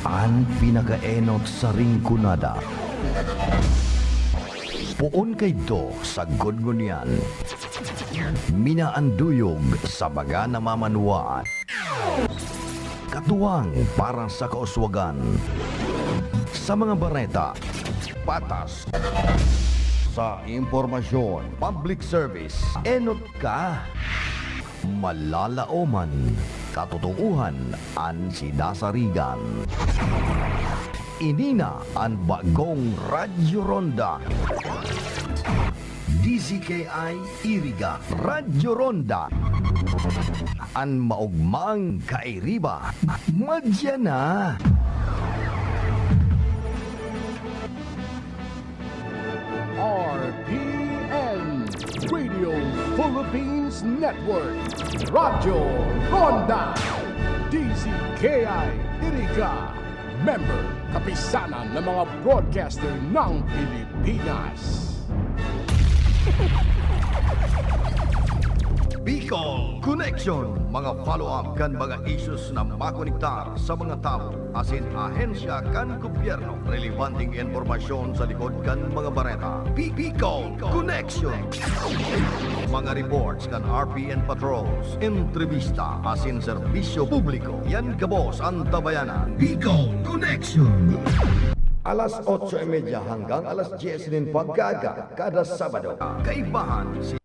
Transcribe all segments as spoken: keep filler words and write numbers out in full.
An pinakaenot sa Rinconada. Poon kaidto sagkod ngunyan. Minaanduyog sa mga namamanwaan. Katuwang para sa kauswagan. Sa mga bareta, patas. Sa impormasyon, public service, enot ka. Malalaoman, katotoohan an sinasarigan. Ini na an bagong Radyo Ronda. D Z K I Iriga, Radyo Ronda. An maogmang kairiba, madya na. R P N, Radio Philippines Network, Radyo Ronda, D Z K I Iriga, member, kapisanan ng mga broadcaster ng Pilipinas. Bicol Connection, mga follow-up kan mga issues na makonektar sa mga tawo asin ahensya kan gobyerno. Relebanteng impormasyon sa likod kan mga bareta. Bi-, Bicol Connection. Mga reports kan R P N patrols, entrevista asin serbisyo publiko. Yan gabos an tabayanan. Bicol Connection. Alas otso y media hanggang alas dyes nin pagkaaga kada Sabado. Kaibahan si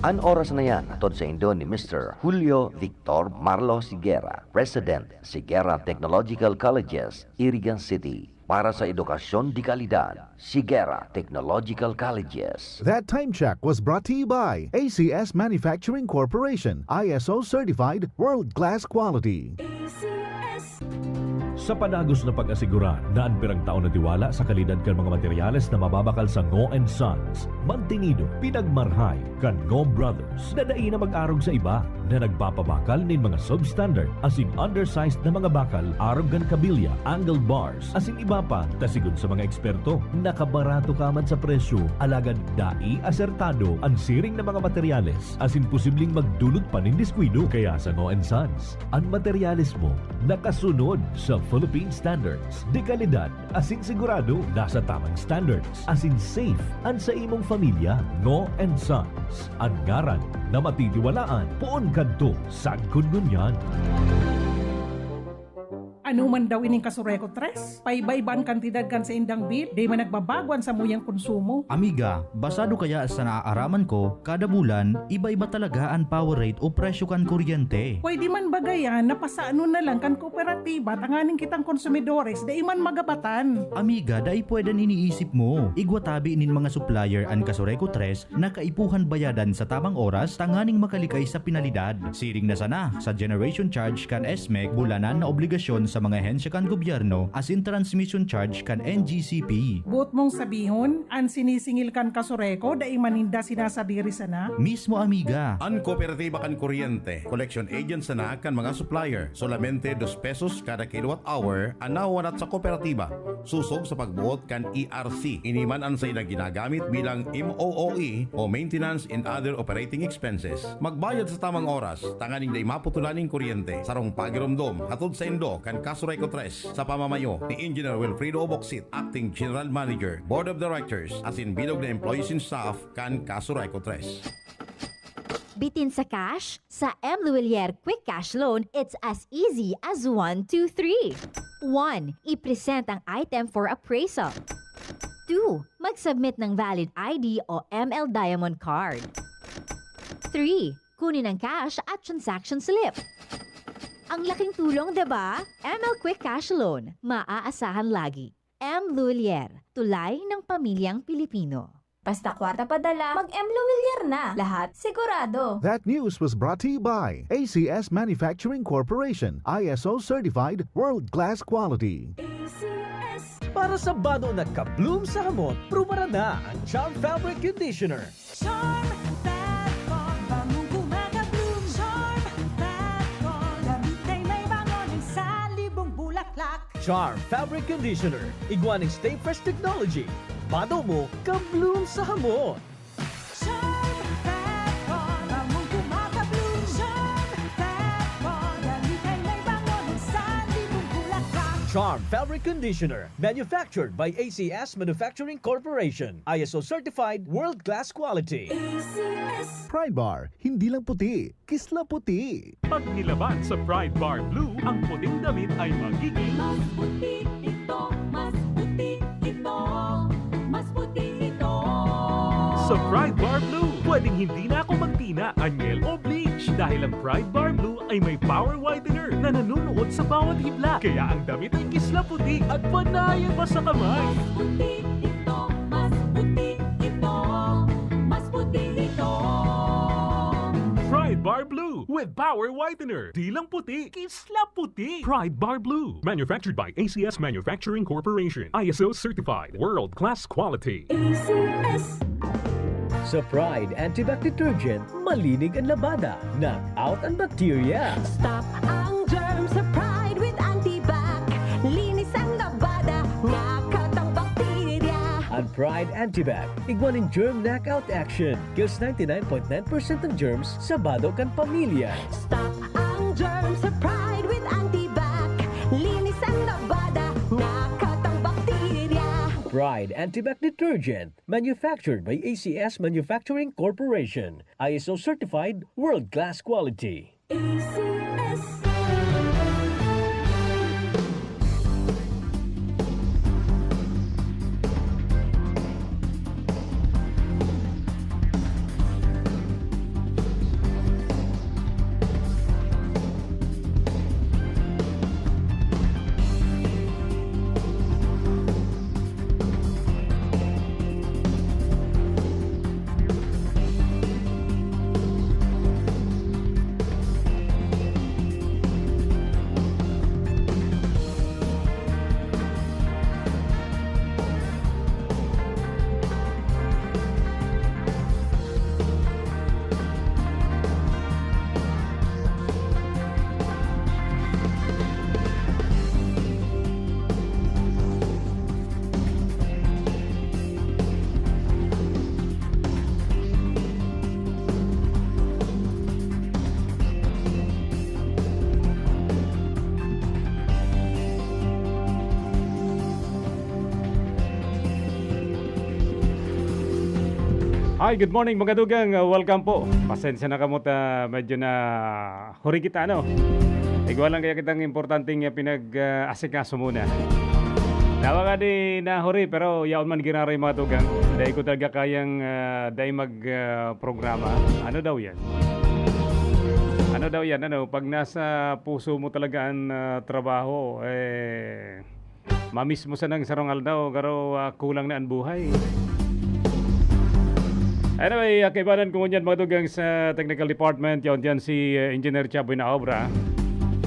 An oras na yan, hatod saindo ni Mister Julio Victor Marlo Sigera, President, Sigera Technological Colleges, Iriga City. Para sa edukasyon de kalidad, Sigera Technological Colleges. That time check was brought to you by A C S Manufacturing Corporation, I S O certified, world-class quality. Sa padagos na pag-asigurar na an pirang taon na tiwala sa kalidad kan mga materyales na mababakal sa Ngo and Sons, mantinido, pinagmarhay kan Ngo Brothers na dai na mag-arog sa iba na nagpapabakal nin mga substandard asin undersized na mga bakal arog kan kabilya, angle bars, asin iba pa, ta sigon sa mga eksperto, nakabarato ka man sa presyo, alagad dai asertado an siring na mga materyales asin posibleng magdulot pa nin diskuido. Kaya sa Ngo and Sons, an materyales mo nakasunod sa Philippine standards de kalidad asin sigurado nasa tamang standards asin safe an sa imong pamilya. Ngo and Sons, an ngaran na matitiwalaan poon kadto sagkod ngunyan. Ano man daw ining Kasureco Tres? Paiba-iba an kantidad kan saindang bill, dai man nagbabago an samuyang konsumo. Amiga, basado kaya sa naaaraman ko, kada bulan, iba-iba talaga an power rate o presyo kan kuryente. Pwede man ba gayan na pasanon na lang kan kooperatiba tanganing kitang konsumidores dai man magabatan? Amiga, dai pwede an iniisip mo. Igwa tabi nin mga supplier an Kasureco Tres na kaipuhan bayadan sa tamang oras tanganing makalikay sa penalidad. Siring na sana sa generation charge kan S M E C, bulanan na obligasyon sa mga ahensya kan gobyerno asin transmission charge kan N G C P. Boot mong sabihon, an sinisingil kan Kasureco dai man ninda sinasadiri sana? Mismo, amiga. An kooperatiba kan kuryente, collection agent sana kan mga supplier. Solamente dos pesos kada kilowatt hour an nawawanat sa kooperatiba, sosog sa pagboot kan E R C. Ini man an saindang ginagamit bilang M O O E o maintenance and other operating expenses. Magbayad sa tamang oras, tanganing dai maputulan nin kuryente. Sarong pagiromdom hatod saindo kan Kasureco Tres sa pamamayo ni Engineer Wilfredo Oboksit, Acting General Manager, Board of Directors, asin bilog na employees and staff kan Kasureco Tres. Bitin sa cash? Sa M Luwilier Quick Cash Loan, it's as easy as one, two, three. One, i-present ang item for appraisal. Two, mag-submit ng valid I D o M L Diamond Card. Three, kunin ang cash at transaction slip. Ang laking tulong, di ba? M L Quick Cash Loan, maaasahan lagi. M Luwilier, tulay ng pamilyang Pilipino. Basta kwarta padala, mag-M Luwilier na. Lahat sigurado. That news was brought to you by A C S Manufacturing Corporation, I S O certified, world-class quality. Para sa bado na ka-bloom sa hamot, prubaran na ang Charm Fabric Conditioner. Charm Fat Con, bangong kumaka-bloom. Charm Fat Con, gamitin may bango ng salibong bulaklak. Charm Fabric Conditioner, igwa ning Stay Fresh Technology. Bado mo, ka-bloom sa hamot. Charm Fat Con, bangong kumaka-bloom. Charm Fat Con, gamitin may bango ng salibong bulaklak. Charm Fabric Conditioner, manufactured by A C S Manufacturing Corporation. I S O certified, world-class quality. A C S. Pride Bar, hindi lang puti, kisla puti. Pag nilaban sa Pride Bar Blue, ang puting damit ay magiging mas puti ito, mas puti ito, mas puti ito. Sa Pride Bar Blue, pwedeng hindi na ako magtina, anyel o bleach, dahil ang Pride Bar Blue ay may power whitener na nanunuot sa bawat hibla. Kaya ang damit ay kisla puti at panayan pa sa kamay. Mas puti ito, mas puti ito, mas puti ito. Pride Bar Blue with power whitener. Di lang puti, kisla puti. Pride Bar Blue. Manufactured by A C S Manufacturing Corporation. I S O certified. World class quality. A C S. Sa Pride Antibac Detergent, malinig an labada, knock out an bakterya. Stop ang germ sa Pride with Antibac. Linis ang labada, knock out ang bakterya. An Pride Antibac, igwa nin germ knockout action. Kills ninety-nine point nine percent ng germs sa bado kan pamilya. Stop ang germ sa Pride with Antibac. Linis ang labada, knock out ang bakterya. Pride Antibac Detergent, manufactured by A C S Manufacturing Corporation. I S O certified, world-class quality. A C S. Hi, good morning, mga dugang. Uh, welcome po. Pasensya na kamo ta medyo na huri kita, ano? Igwa lang kaya kitang importanteng, ah, pinag, ah, asikaso muna. Dawa nga di nahuri, pero yaon man giraray, mga dugang. Dai ko talaga kayang, ah, dai mag, ah, programa. Ano daw yan? Ano daw yan? Ano, pag nasa puso mo talaga ang, ah, trabaho, eh, mamiss mo sanang sarong aldaw, garo, ah, kulang na ang buhay. Anyway, ah, kaibanan ko ngunyan, mga dugang, sa technical department, yaon diyan si, eh, Engineer Chaboy na obra.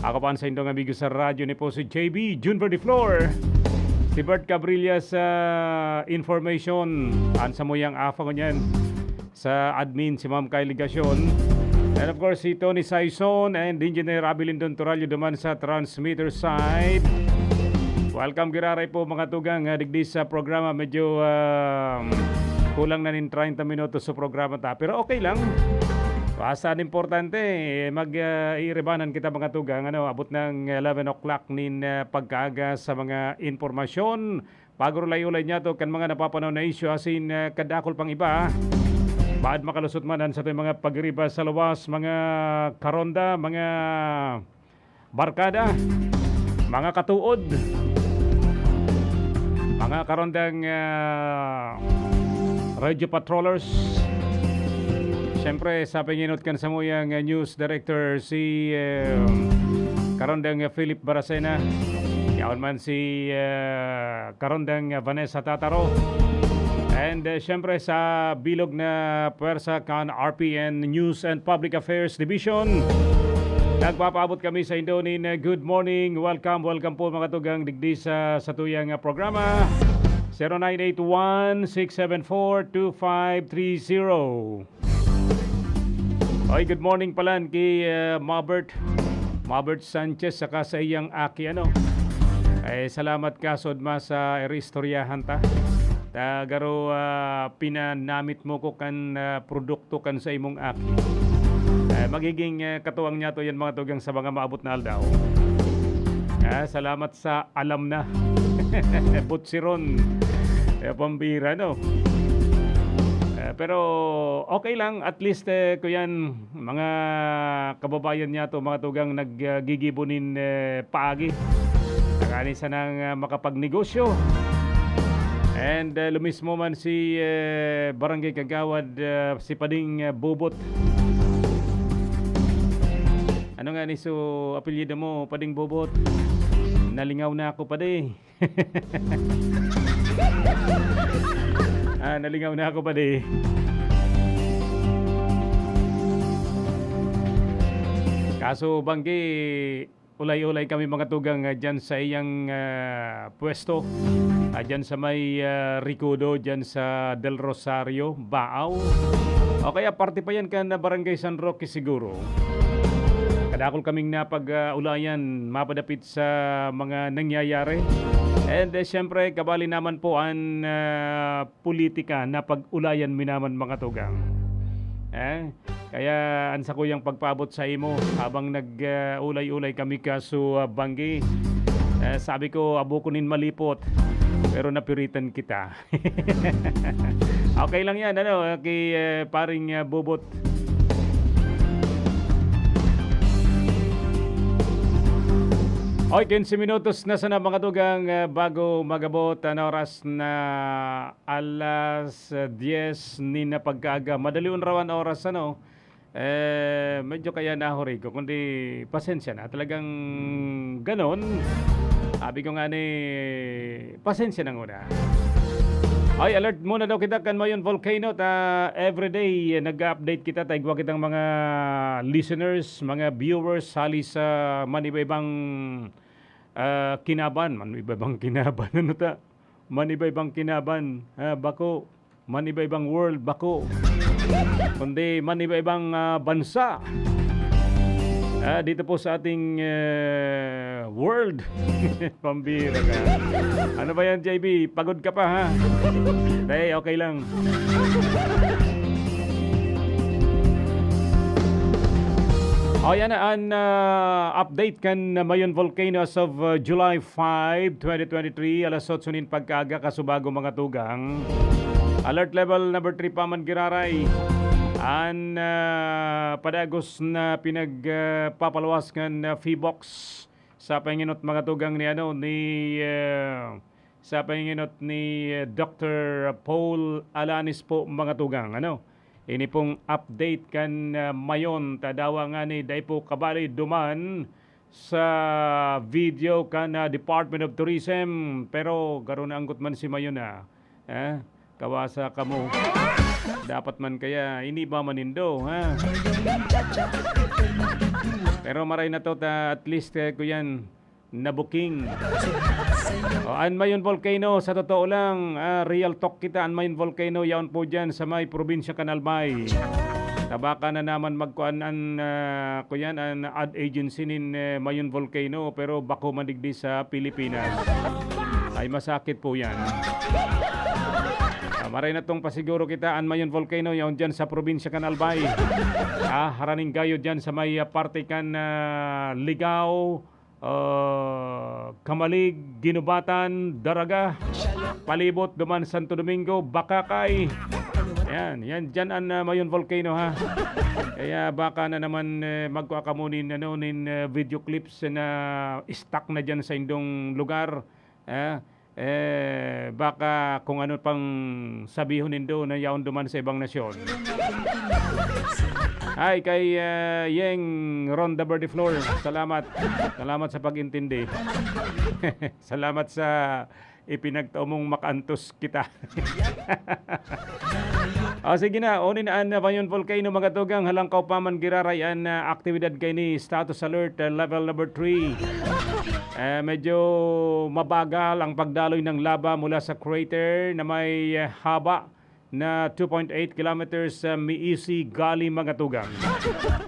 Ako pa ang sa indong amigo sa radyo ni po si J B, Jun Verdiflor. Si Bert Cabrilla sa information. An sa muyang afang niyan sa admin si Ma'am Kylie Gasyon. And of course, si Tony Saison and Engineer Abilindon Torallo duman sa transmitter side. Welcome, giraray po, mga tugang, ah, digdi sa programa. Medyo, ah, kulang na nin treinta minutos sa programa ta. Pero okay lang. Basta ang importante, eh, mag, ah, iiribanan kita, mga tugang. Ano, abot ng eleven o'clock nin, ah, pagkaaga sa mga impormasyon. Pag-ulay-ulay niyato kan mga napapanahon na isyu asin, ah, kadakol pang iba. Baad makalusot man an satong mga pagiriba sa luwas, mga karonda, mga barkada, mga katuod, mga karondang, ah, radio patrollers. Siyempre, sa panginot kan samuyang, ah, news director, si, eh, karondang, ah, Philip Baracena. Yaon man si, ah, karondang, ah, Vanessa Tataro. And, ah, siyempre, sa bilog na pwersa kan R P N News and Public Affairs Division, nagpapaabot kami sa indo nin, ah, good morning, welcome, welcome po, mga tugang, digdi sa satuyang, ah, programa, zero nine eight one, six seven four, two five three zero. Oy, good morning palan ki, ah, Mabert, Mabert Sanchez, saka sa iyang aki, ano. Eh, salamat kasod ma sa iristoryahan ta. Ta garo, ah, pinanamit mo ko kan, ah, produkto kan sa imong aki. Eh, magiging, ah, katuwang niyato yan, mga tugang, sa mga maabot na aldaw. Ah, salamat sa alam na. Butsiron. Eh, pambira, no? Eh, pero okay lang. At least, eh, kuyan, mga kababayan niyato, mga tugang, naggigibo nin, eh, paagi. Tanganing sanang, ah, makapagnegosyo. And, ah, lo mismo man si, eh, Barangay Kagawad, ah, si Pading, ah, Bubot. Ano nga ni so apelyido mo, Pading Bubot? Nalingaw na ako, padi. Ah, nalingaw na ako, padi. Kaso, banggi, ulay-ulay kami, mga tugang, ah, dyan sa iyang, ah, pwesto. Ah, dyan sa may, ah, Recodo, dyan sa Del Rosario, Baao. O kaya parte pa yan kan Barangay San Roque siguro. Kadakol kaming napag, ah, ulayan, mapadapit sa mga nangyayari. And, eh, siyempre, kabali naman po an, ah, politika na pag-ulayan mi naman, mga tugang. Eh, kaya an sakuyang pagpaabot sa imo habang nag, ah, ulay-ulay kami kaso, ah, banggi. Eh, sabi ko, "Abo ko nin malipot," pero napiritan kita. Okay lang yan, ano, kay, eh, paring, ah, Bubot. Oy, quince minutos na sana, mga tugang, ah, bago magabot an oras na alas, ah, diyes nin pagkaaga. Madalion raw an oras, ano? Eh, medyo kaya nahuri ko, kundi pasensya na. Talagang ganon. Sabi ko nga ni, pasensya na nguna. Ay, alert muna daw kita kan Mayon Volcano ta everyday nag-update kita ta igwa kitang mga listeners, mga viewers hali sa maniba-ibang, ah, kinaban, maniba-ibang kinaban, ano ta? Maniba-ibang kinaban, ah, bako, maniba-ibang world, bako, kundi maniba-ibang, ah, bansa. Ah, dito po sa ating, eh, world. Pambira ka. Ano ba yan, J B? Pagod ka pa, ha? Hindi, okay lang. O, yan na an, ah, update kan Mayon Volcano as of, ah, July five, twenty twenty-three, alas otso nin pagkaaga, kasubago, mga tugang. Alert level number three pa man giraray. An, ah, padagos na pinag, ah, papaluwas kan, ah, Phivolcs sa panginot, mga tugang, ni, ano, ni, ah, sa panginot ni, ah, Doctor Paul Alanis po, mga tugang, ano. Ini pong update kan, ah, Mayon, ta dawa ngani dai po kabali duman sa video kan, ah, Department of Tourism, pero garo na anggot man si Mayon, ah. Eh, kawasa kamo. Dapat man kaya iniba man nindo, ha? Pero maray na to, ta, at least, eh, kuyan, nabuking. O, an Mayon Volcano, sa totoo lang, ah, real talk kita, an Mayon Volcano, yaon po dyan sa may probinsya kan Albay. Ta baka na naman magkuan an, ah, kuyan, an ad agency nin, eh, Mayon Volcano, pero bako man digdi sa Pilipinas. Ay, masakit po yan. Ah, maray na tong pasiguro kita, an Mayon Volcano, yaon dyan sa probinsya kan Albay. Ah, haraning gayo dyan sa may, ah, parte kan, ah, Ligao, ah, Camalig, Guinobatan, Daraga, palibot duman Santo Domingo, Bacacay. Yan, yan, dyan an, ah, Mayon Volcano, ha. Kaya baka na naman, eh, magkua kamo nin, ano, nin, eh, video clips na stuck na dyan sa indong lugar. Eh, eh, baka kung ano pang sabihon nindo na yaon duman sa ibang nasyon. Hi kay, ah, Yeng Ronda Verde Flor. Salamat. Salamat sa pag-intindi. Salamat sa ipinagtao mong makaantos kita. O, sige na. Unin an Mayon Volcano, mga tugang, halangkaw pa man giraray an, ah, aktibidad kaini, status alert, ah, level number three. Eh, medyo mabagal ang pagdaloy ng laba mula sa crater na may, ah, haba na two point eight kilometers, ah, miisi gali, mga tugang.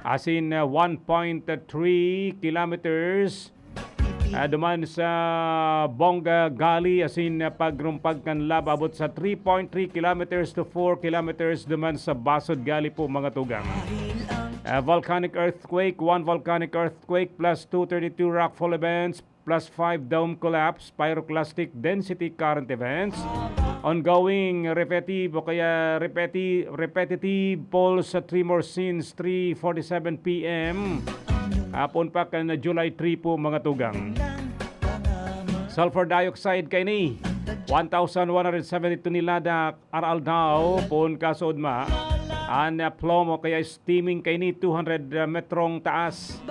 Asin, ah, one point three kilometers, ah, duman sa Bonga Gali, asin, ah, pagrumpag kan laba abot sa three point three kilometers to four kilometers duman sa Basod Gali po, mga tugang. Ah, volcanic earthquake, one volcanic earthquake plus two thirty-two rockfall events, plus five dome collapse, pyroclastic density current events, ongoing repetitive o kaya repeti-, repetitive pulse tremor since three forty-seven P M. Hapon pa kan July three po, mga tugang. Sulfur dioxide kaini, one thousand one hundred seventy tonelada aral daw, poon kasood ma, an, ah, plomo kaya steaming kaini two hundred metrong taas.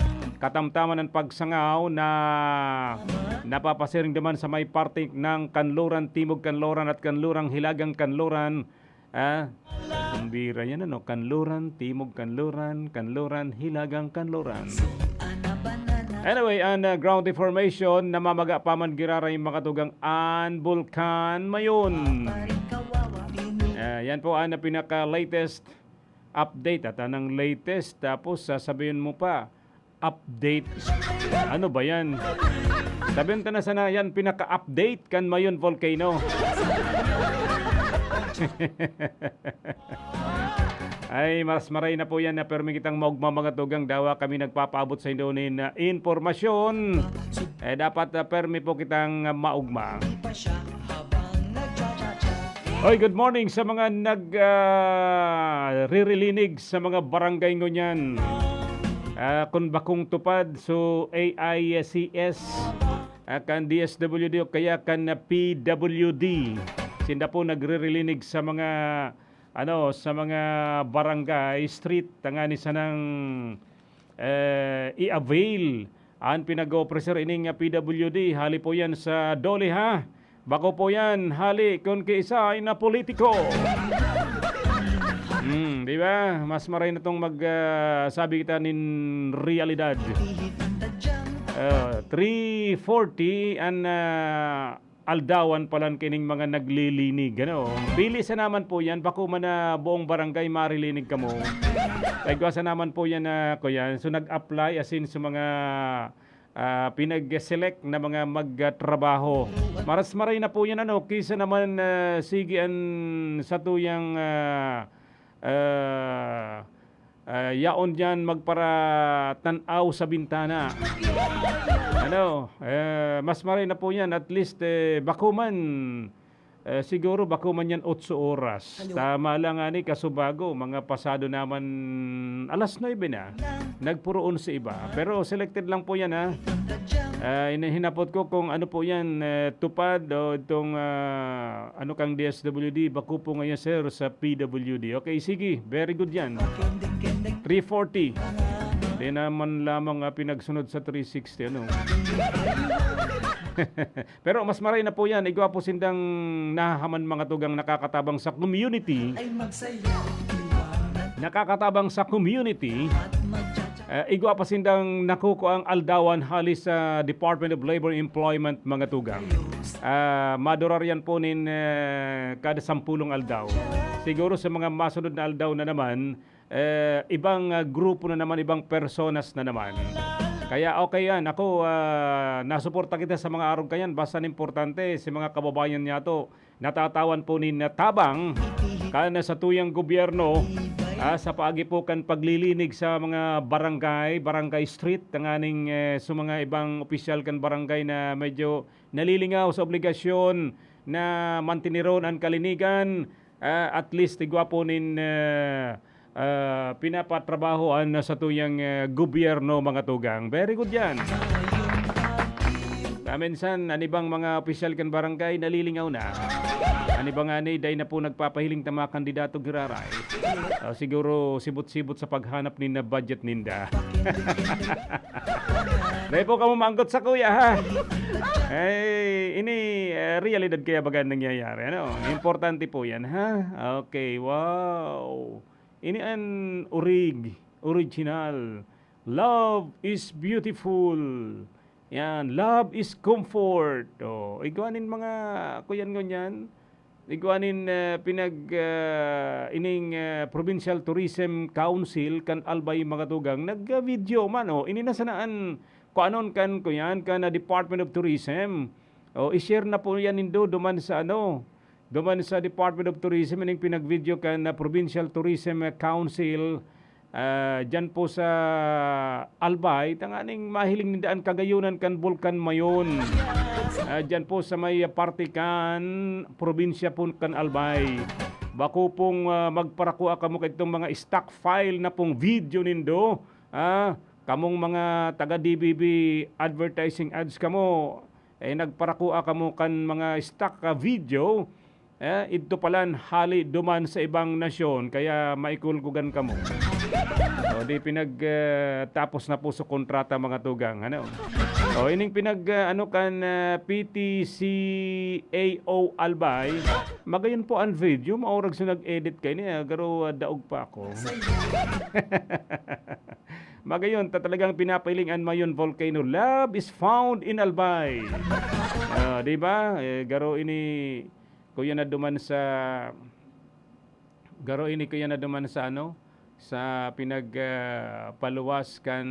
Katamtaman an pagsangaw na napapasiring duman sa may parte ng kanluran, timog kanluran at kanluran, hilagang kanluran. Ah, kumbira yan, ano? Kanluran, timog kanluran, kanluran, hilagang kanluran. Anyway, an, ah, ground deformation, namamaga pa man giraray, mga tugang, an Bulkan Mayon. Ah, yan po an pinaka-latest update. At anong latest? Tapos sasabihin mo pa, update. Ano ba yan? Sabihin ta na sana yan, pinaka-update kan Mayon Volcano. Ay, mas maray na po yan na permi kitang maugma, mga tugang, dawa kami nagpapaabot sa inyo nin, ah, impormasyon. Eh, dapat, ah, permi po kitang, ah, maugma. Oy, good morning sa mga nag, ah, ririlinig sa mga barangay ngunyan. Ah, kun bakong TUPAD, so A I C S, ah, kan D S W D o kaya kan P W D. Sinda po nagririlinig sa mga, ano, sa mga barangay, street, tangani sanang, eh, i-avail an pinag-o-ofrecer ining P W D. Hali po yan sa DOLE, ha? Bako po yan, hali kun kiisay na politiko. Hmm, di ba? Mas maray na tong mag, ah, sabi kita nin realidad. Ah, three forty an, ah, aldawan palan kining mga naglilinig, ano? Pili sa naman po yan, bako man na buong barangay marilinig kamo. Kay gwasa naman po yan na, kuya. So, nag-apply asin sa mga, ah, pinag-select na mga magtrabaho. Maras maray na po yan, ano, kaysa naman, ah, sige an satuyang, ah, ah, ah, yaon diyan magparatanaw sa bintana. Ano, eh, mas maray na po yan. At least, eh, bako man, eh, siguro bako man yan otso oras. Tama lang nga ni kasubago, mga pasado naman alas nuebe na. Nagpuroon sa iba. Pero selected lang po yan, ha. Ah, hinahinapot ko kung ano po yan, eh, TUPAD o itong, ah, ano kang D S W D, bako po ngayon, sir, sa P W D. Okay, sige. Very good yan. Three forty. Di naman lamang, ah, pinagsunod sa three sixty, ano? Pero mas maray na po yan. Igwa po sindang nahahaman, mga tugang, nakakatabang sa community. Nakakatabang sa community. Eh, igwa pa sindang nakukuang aldawan hali sa Department of Labor and Employment, mga tugang. Ah, madurar yan po nin, eh, kada sampulong aldaw. Siguro sa mga masunod na aldaw na naman, eh, ibang, ah, grupo na naman, ibang personas na naman. Kaya okay yan. Ako, ah, nasuporta kita sa mga arog kayan. Basta an importante, si mga kababayan niyato, natatawan po nin tabang kan satuyang gobyerno, ah, sa paagi po kan paglilinig sa mga barangay, barangay street, tanganing, eh, sa mga ibang opisyal kan barangay na medyo nalilingaw sa obligasyon na mantineron an kalinigan, ah, at least igwa po nin, eh, ah, pinapatrabaho an satuyang, eh, gobyerno, mga tugang. Very good yan. Ah, minsan, an ibang mga opisyal kan barangay nalilingaw na. An iba ngani, dai na po nagpapahiling ta mga kandidato giraray. Ah, siguro sibot-sibot sa paghanap nin na budget ninda. Dai po kamo maanggot sa kuya, ha? Ay, ini, eh, realidad kaya baga nangyayari, ano? Importante po yan, ha? Okay, wow. Ini an orig, original. Love is beautiful. Yan, love is comfort. Oh, igwa nin mga kuyan ngunyan. Igwa nin, eh, pinag, ah, ining, eh, Provincial Tourism Council kan Albay, mga tugang. Nag-video man, oh. Ini na sana an kuanon kan, kuyan, kan, ah, Department of Tourism. Oh, i-share na po yan nindo duman sa ano, duman sa Department of Tourism, ining pinag-video kan, ah, Provincial Tourism, eh, Council, ah, diyan po sa Albay, tanganing mahiling ninda an kagayonan kan Bulkan Mayon. Ah, diyan po sa may parte kan probinsya po kan Albay. Bako pong, ah, magparakua kamo kaitong mga stock file na pong video nindo. Ah, kamong mga taga D B B advertising ads kamo, eh, nagparakua kamo kan mga stock, ah, video, eh, idto palan hali duman sa ibang nasyon, kaya maikulkugan kamo. O, di pinag, eh, tapos na po sa kontrata, mga tugang, ano? O, ining pinag, eh, ano kan, eh, P T C A O Albay, magayon po an video, maurag sa nag-edit kaini, ah, garo, ah, daog pa ako. Magayon, ta talagang pinapahiling an Mayon Volcano. Love is found in Albay. Ah, di ba? Eh, garo ini, kuya na duman sa, garo ini, kuya na duman sa ano, sa pinag, ah, paluwas kan,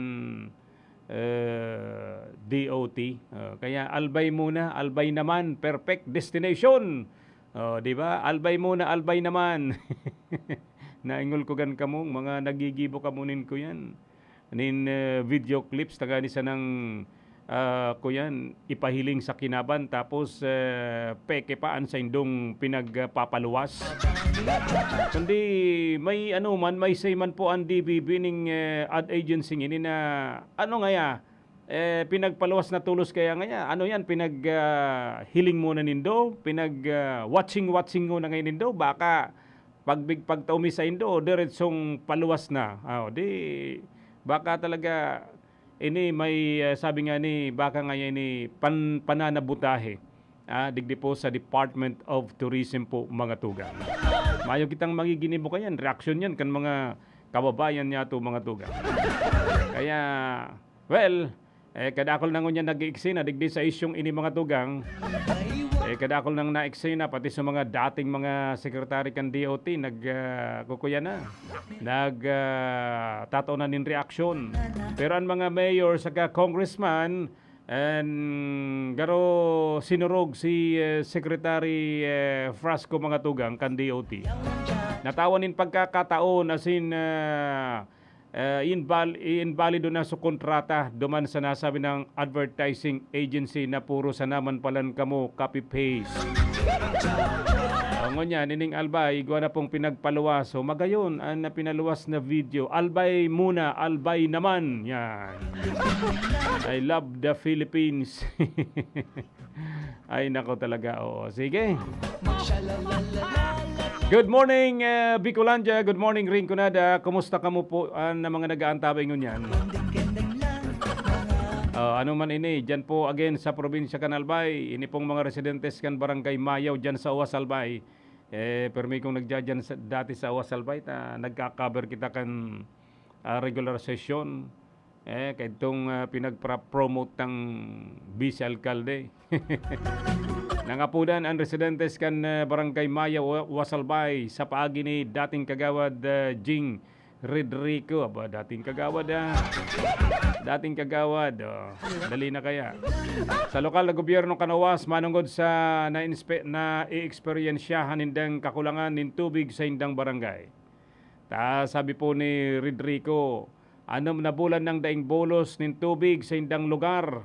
eh, D O T. Ah, kaya Albay muna, Albay naman, perfect destination. Oh, di ba? Albay muna, Albay naman. Naingol ko gan kamong mga nagigibo kamo nin kuyan. Nin, eh, video clips, taga ni sanang, ah, kuyan, ipahiling sa kinaban, tapos, eh, peke pa an saindong pinagpapaluwas. Kundi may ano man, may say man po an D B B ning, eh, ad agency ini na ano ngaya, eh, pinagpaluwas na tolos kaya ngaya. Ano yan, pinag, ah, hiling muna nindo, pinag, ah, watching-watching muna ngayon nindo, baka pagbig-, pagtaumi saindo, diretsong paluwas na. Ah, di, baka talaga, ini may, ah, sabi nga ni, baka nga yan ni pan-, pananabotahe. Ah, digdi po sa Department of Tourism po, mga tugang. Mayo kitang magiginibo kayan, reaksyon yan kan mga kababayan niyato, mga tugang. Kaya, well, eh, kadakul na ngunyan nag-iiksena digdi sa isyong ini, mga tugang. Eh, kadakul nang naiksena, pati sa mga dating mga secretary kan D O T, nag, ah, kukuya na. Nag, ah, tatao na nin reaksyon. Pero ang mga mayor saka congressman, and garo sinurog si, eh, Secretary, eh, Frasco, mga tugang, kan D O T. Natawan nin pagkakataon, as in, ah, eh, inval-, iinbalido na sa kontrata duman sa nasabi ng advertising agency na puro sa naman palan kamo copy-paste. O, ngunyan, ining Albay, igwa na pong pinagpaluwas. So, magayon, ang napinaluwas na video, Albay muna, Albay naman. Yan. I love the Philippines. Ay, nako talaga, oo. Sige. Good morning, eh, Bicolandia. Good morning, Rinconada. Kumusta kamo po, ah, na mga nag-aantabay ngunyan? Oh, ano man ini, dyan po again sa probinsya kan Albay. Ini pong mga residentes kan Barangay Mayaw dyan sa Oas Albay. Eh, permi kong nagdya-, dyan sa, dati sa Oas Albay, ta, nagka-cover kita kan, ah, regular session. Eh, kaidtong, ah, pinagpra-promote ng vice alkalde. Nangapudan an residentes kan, ah, Barangay Maya, Wa-, Wasalbay, sa paagi ni dating kagawad, ah, Jing Redrico. Aba, dating kagawad, ah. Dating kagawad, oh. Dali na kaya. Sa lokal na gobyerno kan Oas, manungod sa nainspe-, na-eeksperyensyahan nindang kakulangan nin tubig sa indang barangay. Ta sabi po ni Redrico, "Anom na bulan nang daing bulos nin tubig sa indang lugar.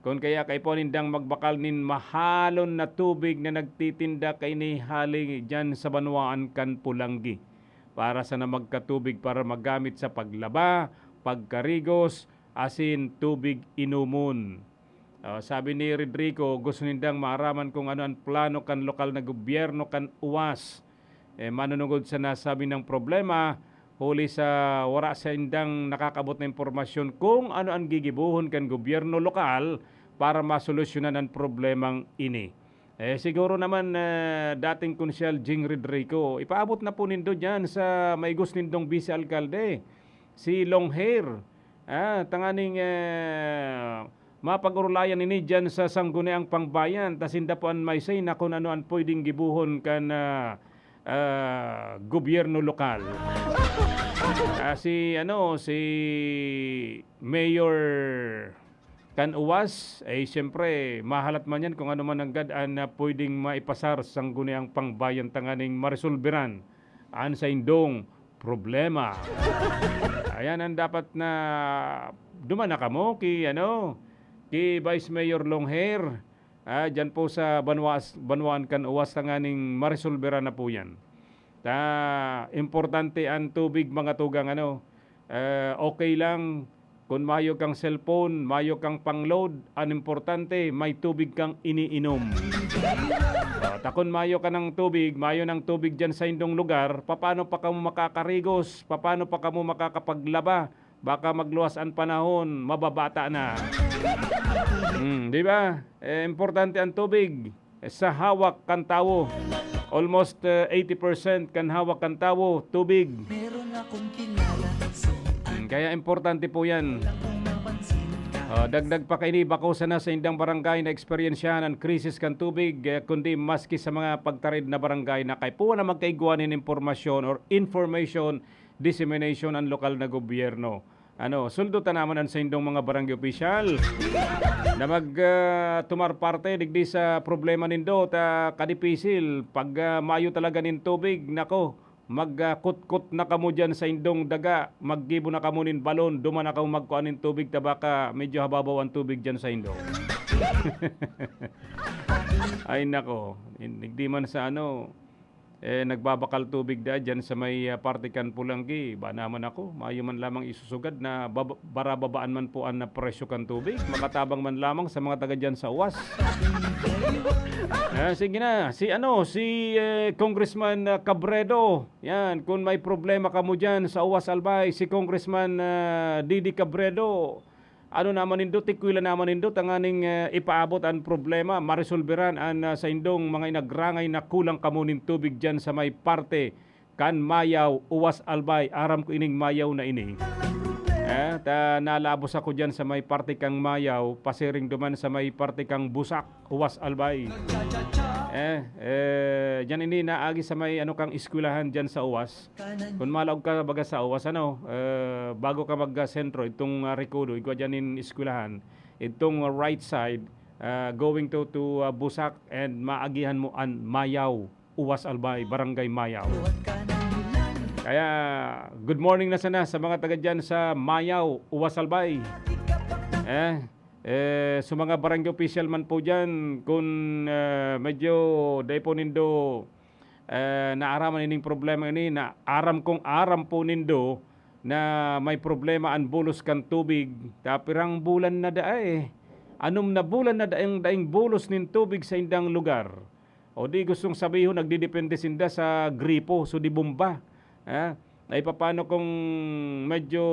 Kun kaya kaipuhan nindang magbakal nin mahalon na tubig na nagtitinda kaini hali diyan sa banwaan kan Pulanggi, para sana magkatubig para magamit sa paglaba, pagkarigos, asin tubig inomon." Oh, sabi ni Redrico, gusto nindang maaraman kung ano an plano kan lokal na gobyerno kan Oas. Eh, manunungod sa nasabi niyang problema, huli sa wara saindang nakakabot na impormasyon kung ano an gigibohon kan gobyerno lokal para masolusyonan an problemang ini. Eh, siguro naman, eh, dating Konsyal Jing Redrico, ipaabot na po nindo diyan sa maigos nindong vice alkalde, si Long Hair. Ah, tanganing, eh, mapag-orolayan ini diyan sa Sangguniang Pangbayan, ta sinda po an may say na kun ano an pwedeng gibohon kan, ah, ah, gobyerno lokal. Ah, si, ano, si Mayor kan Oas, eh, siyempre, mahalat man yan kung ano man nanggad an, ah, pwedeng maipasar sa Sangguniang Pangbayan tanganing maresolberan an saindong problema. Ayan ang dapat na duman na kamo ki, ano, ki Vice Mayor Long Hair, ah, diyan po sa banwas-, banwaan kan Oas tanganing maresolberan na po yan. Ta, importante an tubig, mga tugang, ano, eh, okay lang kun mayo kang cellphone, mayo kang pang-load, an importante may tubig kang iniinom. Ah, ta kun mayo ka ng tubig, mayo ng tubig diyan sa indong lugar, papaano pa kamo makakarigos? Papaano pa kamo makakapaglaba? Baka magluwas an panahon, mababata na. Hmm, di ba? Eh, importante ang tubig sa hawak kan tawo. Almost, eh, eighty percent kan hawak kan tawo, tubig. Meron akong kilala sa Hmm, kaya importante po yan. Walang kung mapansin ka. Ah, dagdag pa kaini, bako sana sa indang barangay na eksperyensyahan ang krisis kan tubig, eh, kundi maski sa mga pagtarid na barangay na kaipuhan na magkaigwa nin impormasyon or information dissemination ang lokal na gobyerno. Ano, suldo ta naman an saindong mga barangay opisyal na mag, ah, tumar parte digdi sa problema nindo ta kadipisil. Pag, ah, mayo talaga nin tubig, nako, mag, ah, kutkot na kamo diyan sa indong daga, maggibo na kamo nin balon, duman na kamo magkuha nin tubig ta baka medyo hababaw ang tubig diyan sa indo. Ay nako, digdi man sa ano, eh, nagbabakal tubig daa diyan sa may, ah, parte kan Pulanggi. Ba naman ako, mayo man lamang isusugad na baba-, barababaan man po an, ah, presyo kan tubig. Makatabang man lamang sa mga taga diyan sa Oas. Ah, sige na, si ano, si, eh, Congressman, ah, Cabredo. Yan, kung may problema kamo diyan sa Oas Albay, si Congressman, ah, Didi Cabredo, ano naman nindo, tikwila naman nindo, tanganing, eh, ipaabot an problema, maresolberan an, ah, saindong mga inagrangay na kulang kamo nin tubig diyan sa may parte kan Mayaw, Oas Albay. Aram ko ining Mayaw na ini. Eh, ta nalabos ako diyan sa may parte kang Mayaw, pasiring duman sa may parte kang Busak, Oas Albay. Eh, eh, diyan ini naagi sa may ano kang eskwelahan diyan sa Oas. Kun malaog ka baga sa Oas, ano, eh, bago ka mag-, ah, sentro, itong, ah, Recodo, igwa diyan in eskwelahan, itong, ah, right side, ah, going to, to, ah, Busak and maagihan mo an Mayaw, Oas Albay, Barangay Mayaw. Kaya, good morning na sana sa mga taga diyan sa Mayaw, Oas Albay. Eh, eh, sa mga barangay official man po diyan, kun, eh, medyo dai po nindo eh, naaraman ining problema ini na aram kong aram po nindo na may problema an bulos kan tubig. Ta pirang bulan na daa, eh. Anom na bulan na daing, daing bulos nin tubig sa indang lugar. O di gustong sabihon, nagdidepende sinda sa gripo, so di bomba. Ha? Ay, papaano kung medyo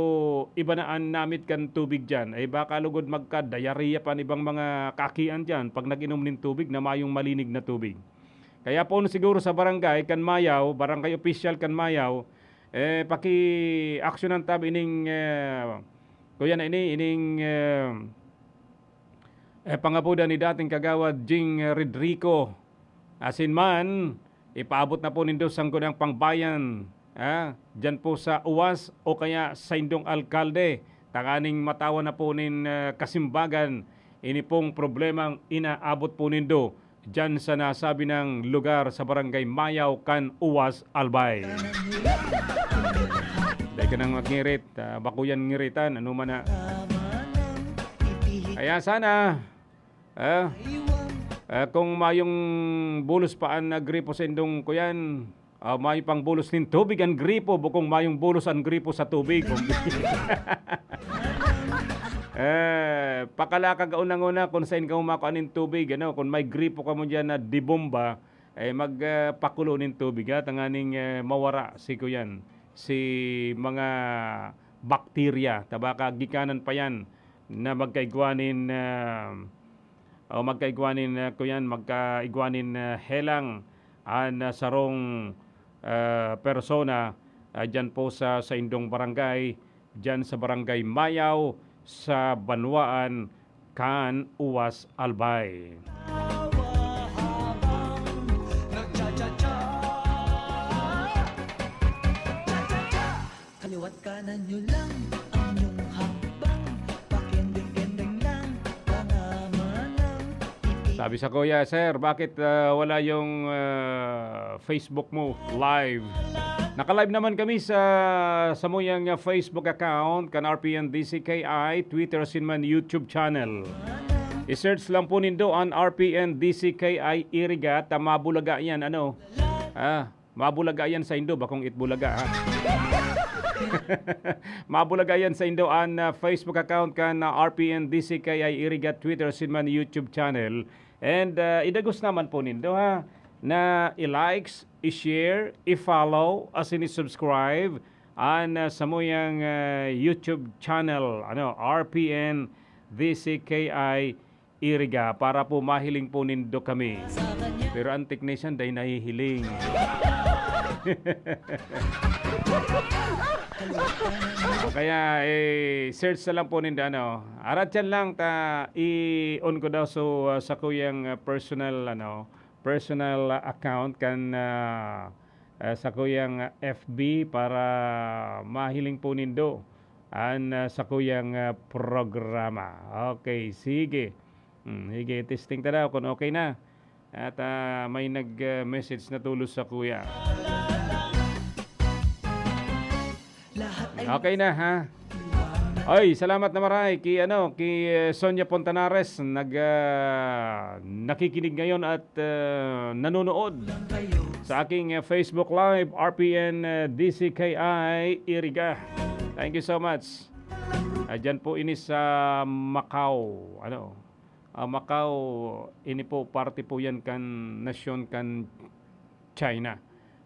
iba na an namit kan tubig diyan? Ay, baka lugod magka-diarrhea pa an ibang mga kaakian diyan pag nag-inom nin tubig na mayong malinig na tubig. Kaya poon siguro sa barangay kan Mayaw, barangay opisyal kan Mayaw, eh, paki-aksyonan tab ining, eh, Kuya na ini, ining, eh, eh, pangabudan ni dating Kagawad Jing Redrico. Asin man, ipaabot na po nindo sanggunang pangbayan, ah, diyan po sa uwas o kaya sa indong alkalde, tanganing matawan na po nin, eh, kasimbagan ini pong problemang inaabot po nindo diyan sa nasabi nang lugar sa Barangay Mayaw kan Uwas, Albay. Dai ka nang magngirit, ah, bako yan ngiritan, ano man na. Kaya sana, ah, ah, kung mayong bulos pa an, ah, gripo sa indong kuyan, ah, mayo pang bulos nin tubig an gripo, bukong mayong bulos an gripo sa tubig. Eh, pakalakag unang-una kung sain ka makua nin tubig, ano, kung may gripo kamo diyan na dibomba, eh, mag, ah, pakulo nin tubig, ha, tanganing, eh, mawara si kuyan, si mga bakterya, ta baka gikanan pa yan na magkaigwa nin, ah, o magkaigwa nin, ah, kuyan, magkaigwa nin, ah, helang an, ah, sarong, ah, persona, ah, diyan po sa, sa indong barangay, diyan sa Barangay Mayaw, sa Banwaan kan Uwas, Albay. Kaliwat kanan nyo lang ang inyong hakbang, pakendeng-kendeng lang, pangamanang. Sabi sa kuya, "Sir, bakit, ah, wala yung, ah, Facebook mo live?" Naka-live naman kami sa samuyang, ah, Facebook account kan R P N D C K I, Twitter, asin man YouTube channel. I-search lang po nindo an R P N D C K I Iriga, ta mabulaga yan, ano? Ah, mabulaga yan sa indo, bakong itbulaga, ha? Mabulaga yan sa indo an, ah, Facebook account kan, ah, R P N D C K I Iriga, Twitter, asin man YouTube channel. And, ah, idagos naman po nindo, ha, na i-likes, i-share, i-follow, asin i-subscribe an, ah, samuyang, ah, YouTube channel, ano, R P N D C K I Iriga, para po mahiling po nindo kami. Pero ang technician dai nahihiling. Kaya, eh, search na lang po nindo, ano. Arat yan lang ta, i-on ko daw so, ah, sa kuyang, ah, personal, ano, personal, ah, account kan, ah, ah, sa kuyang, ah, F B para mahiling po nindo an, ah, sa kuyang, ah, programa. Okay, sige. Hmm, sige, testing ta daw kung okay na. At, ah, may nag, ah, message na tulos sa kuya. Okay na, ha? Ay, salamat na maray ki, ano, ki, eh, Sonia Pontanares, nag, ah, nakikinig ngayon at, ah, nanonood sa aking, ah, Facebook Live, R P N, ah, D C K I Iriga. Thank you so much. Ah, dyan po ini sa Macau, ano, ah, Macau, ini po, parte po yan kan nasyon kan China.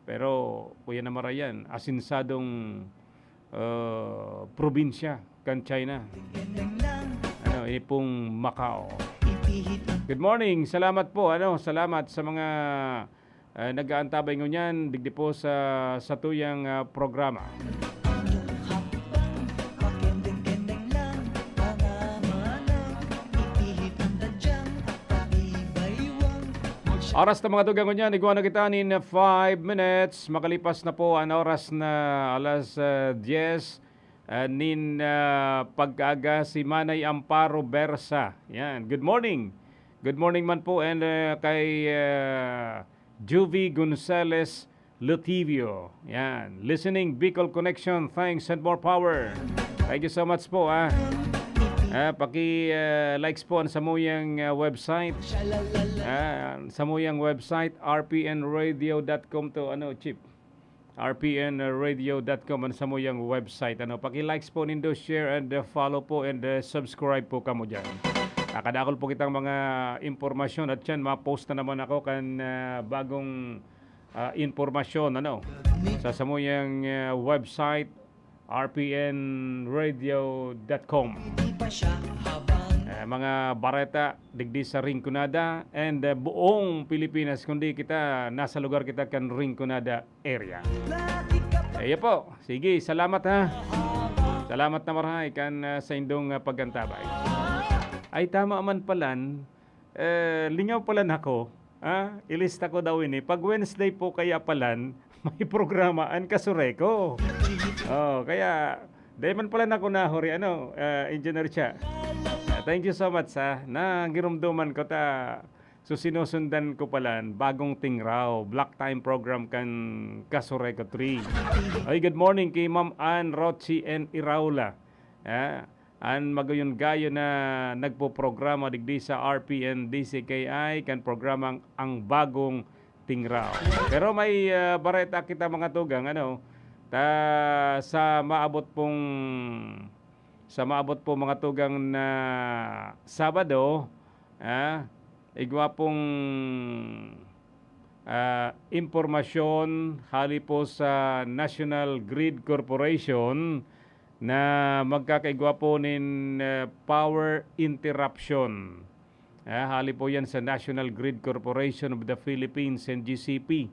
Pero, kuya na maray yan, asinsadong, ah, probinsya kan China. Ano, ini pong Macau. Good morning. Salamat po, ano, salamat sa mga, ah, nag-aantabay ngunyan, digdi po sa satuyang, ah, programa. Oras na, mga tugang, ngunyan, igwa na kita nin five minutes. Makalipas na po an oras na alas, ah, diyes, ah, nin, ah, pagkaaga, si Manay Amparo Bersa. Yan. Good morning. Good morning man po and, ah, kay, ah, Juvie Gonzalez Lutivio. Yan. Listening, Bicol Connection. Thanks and more power. Thank you so much po, ah. Ah, paki, ah, likes po ang samuyang, ah, website. Ah, samuyang website, R P N radio dot com to, ano, Chief? R P N radio dot com ang samuyang website. Ano, paki-likes po nindo, share and, ah, follow po and, ah, subscribe po kamo dyan. Ah, kadakol po kitang mga impormasyon at yan, ma-post na naman ako kan, ah, bagong, ah, impormasyon, ano, sa samuyang, ah, website, R P N radio dot com. Eh, mga bareta digdi sa Rinconada and, eh, buong Pilipinas, kundi kita, nasa lugar kita kan Rinconada area. Eh, yan po. Sige, salamat, ha. Salamat na marahay kan, ah, saindong, ah, pag-antabay. Ay, tama man palan, eh, lingaw palan ako, ah, ilista ko daw ini. Pag Wednesday po kaya palan, may programa an Kasureko. Oh, kaya, dai man palan ako nahuri, ano, ah, Engineer Cha. Ah, thank you so much, ha. Nangirumduman ko ta, so sinusundan ko palan, bagong tingraw, block time program kan Kasureko three. Ay, good morning kay Ma'am Ann, Rochi, and Iraula. Ah, an magayon-gayon na nagpoprograma digdi sa R P N D C K I kan programang Ang Bagong Tingraw. Pero may, ah, bareta kita, mga tugang, ano, ta, sa maabot pong, sa maabot po, mga tugang, na Sabado, ah, igwa pong, ah, impormasyon hali po sa National Grid Corporation na magkakaigwa po nin, ah, power interruption. Ah, hali po yan sa National Grid Corporation of the Philippines, N G C P.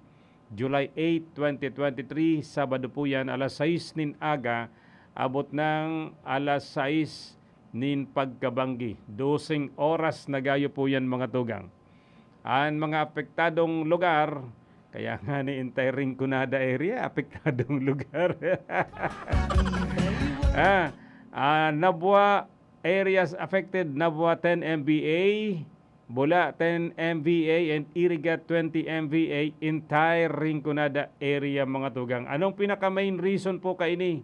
July eight, twenty twenty-three, Sabado po yan, alas sais nin aga, abot ng alas sais nin pagkabanggi. Doseng oras na gayo po yan, mga tugang. An mga apektadong lugar, kaya nga ni entire Rinconada area, apektadong lugar. Ah, ah, Nabua areas affected, Nabua ten M V A, Bula ten M V A, and Iriga twenty M V A, entire Rinconada area, mga tugang. Anong pinaka-main reason po kaini?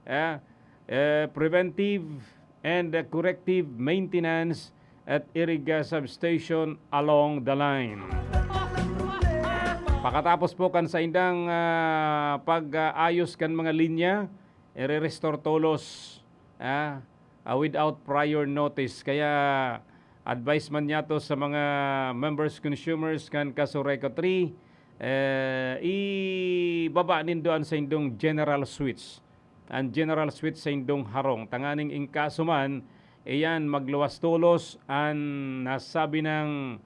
Ah, eh, preventive and, uh, corrective maintenance at Iriga substation along the line. Pakatapos po kan saindang, ah, pag-aayos kan mga linya, ire-restore tolos, ah, ah, without prior notice. Kaya advice man niya to sa mga members, consumers kan Kasureko three, eh, ibaba nindo an saindong general switch. An general switch saindong harong. Tanganing in kaso man, iyan magluwas tolos an nasabi ng,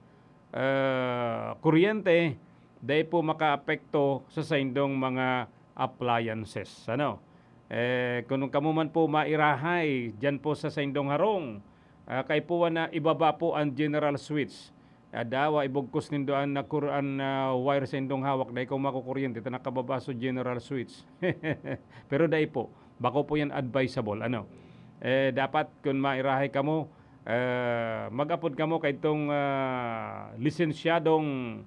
eh, kuryente, dai po makaapekto sa saindong mga appliances. Ano? Eh, kung kamo man po mairahay diyan po sa saindong harong, ah, kaipuhan na ibaba po an general switch. Adawa, ibugkos nindo an nakur-, an, ah, wire sa indong hawak, dai ko makukuryente, ta nakababa so general switch. Pero dai po, bako po yan advisable, ano. Eh, dapat kun mairahay kamo, eh, mag-apod kamo kaidtong, ah, lisensyadong,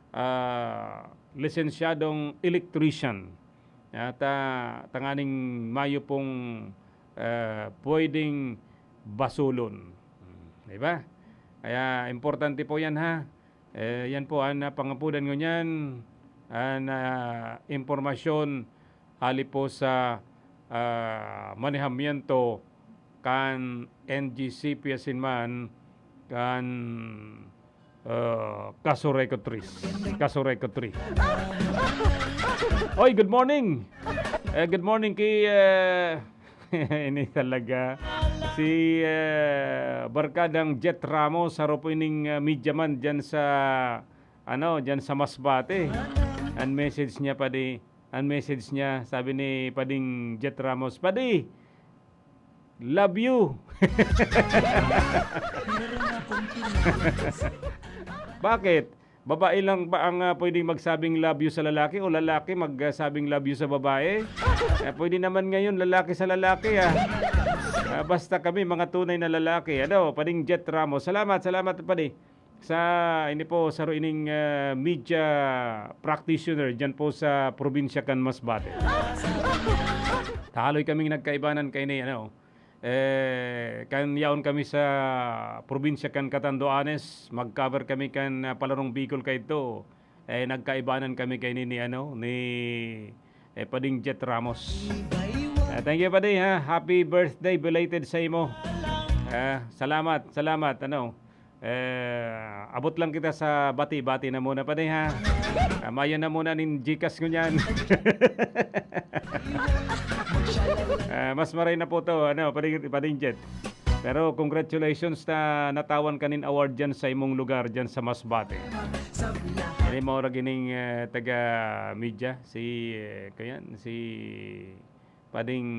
ah, lisensyadong electrician. At, ah, tanganing mayo pong, eh, pwedeng basulon. Hmm, di ba? Kaya importante po yan, ha? Eh, yan po an, ah, pangapudan ngunyan, an, ah, impormasyon hali po sa, ah, manehamiento kan N G C P asin man kan, ah, Kasureko three. Kasureko three. Oy, good morning! Eh, good morning kay, eh, ini talaga. Si, eh, Barkadang Jet Ramos, saro po ining, eh, media man dyan sa, ano, dyan sa Masbate. Ang message niya, padi, ang message niya, sabi ni Pading Jet Ramos, "Padi, love you." Bakit? Babae lang ba ang, ah, pwedeng magsabing love you sa lalaki o lalaki magsabing love you sa babae? Eh, pwede naman ngayon lalaki sa lalaki, ah. Ah, basta kami mga tunay na lalaki. Ano, Pading Jet Ramos. Salamat, salamat, Padi. Sa, ini po, saro ining, ah, media practitioner dyan po sa probinsya kan Masbate. Taloy kaming nagkaibanan kaini, ano, eh, kan yaon kami sa probinsya kan Catanduanes, mag-cover kami kan, ah, Palarong Bicol kaidto. Eh, nagkaibanan kami kaini ni, ano, ni, eh, Pading Jet Ramos. Ah, thank you, Padi, ha. Happy birthday belated sa imo. Ah, salamat, salamat, ano. Eh, abot lang kita sa bati-bati na muna, Padi, ha. Ah, mayo na muna nin Gcash ngunyan. Ah, mas maray na po to, ano, Pading, Pading Jet. Pero congratulations ta natawan ka nin award dyan sa imong lugar, dyan sa Masbate. Ini maurag ining, eh, taga media, si, eh, kayan, si Pading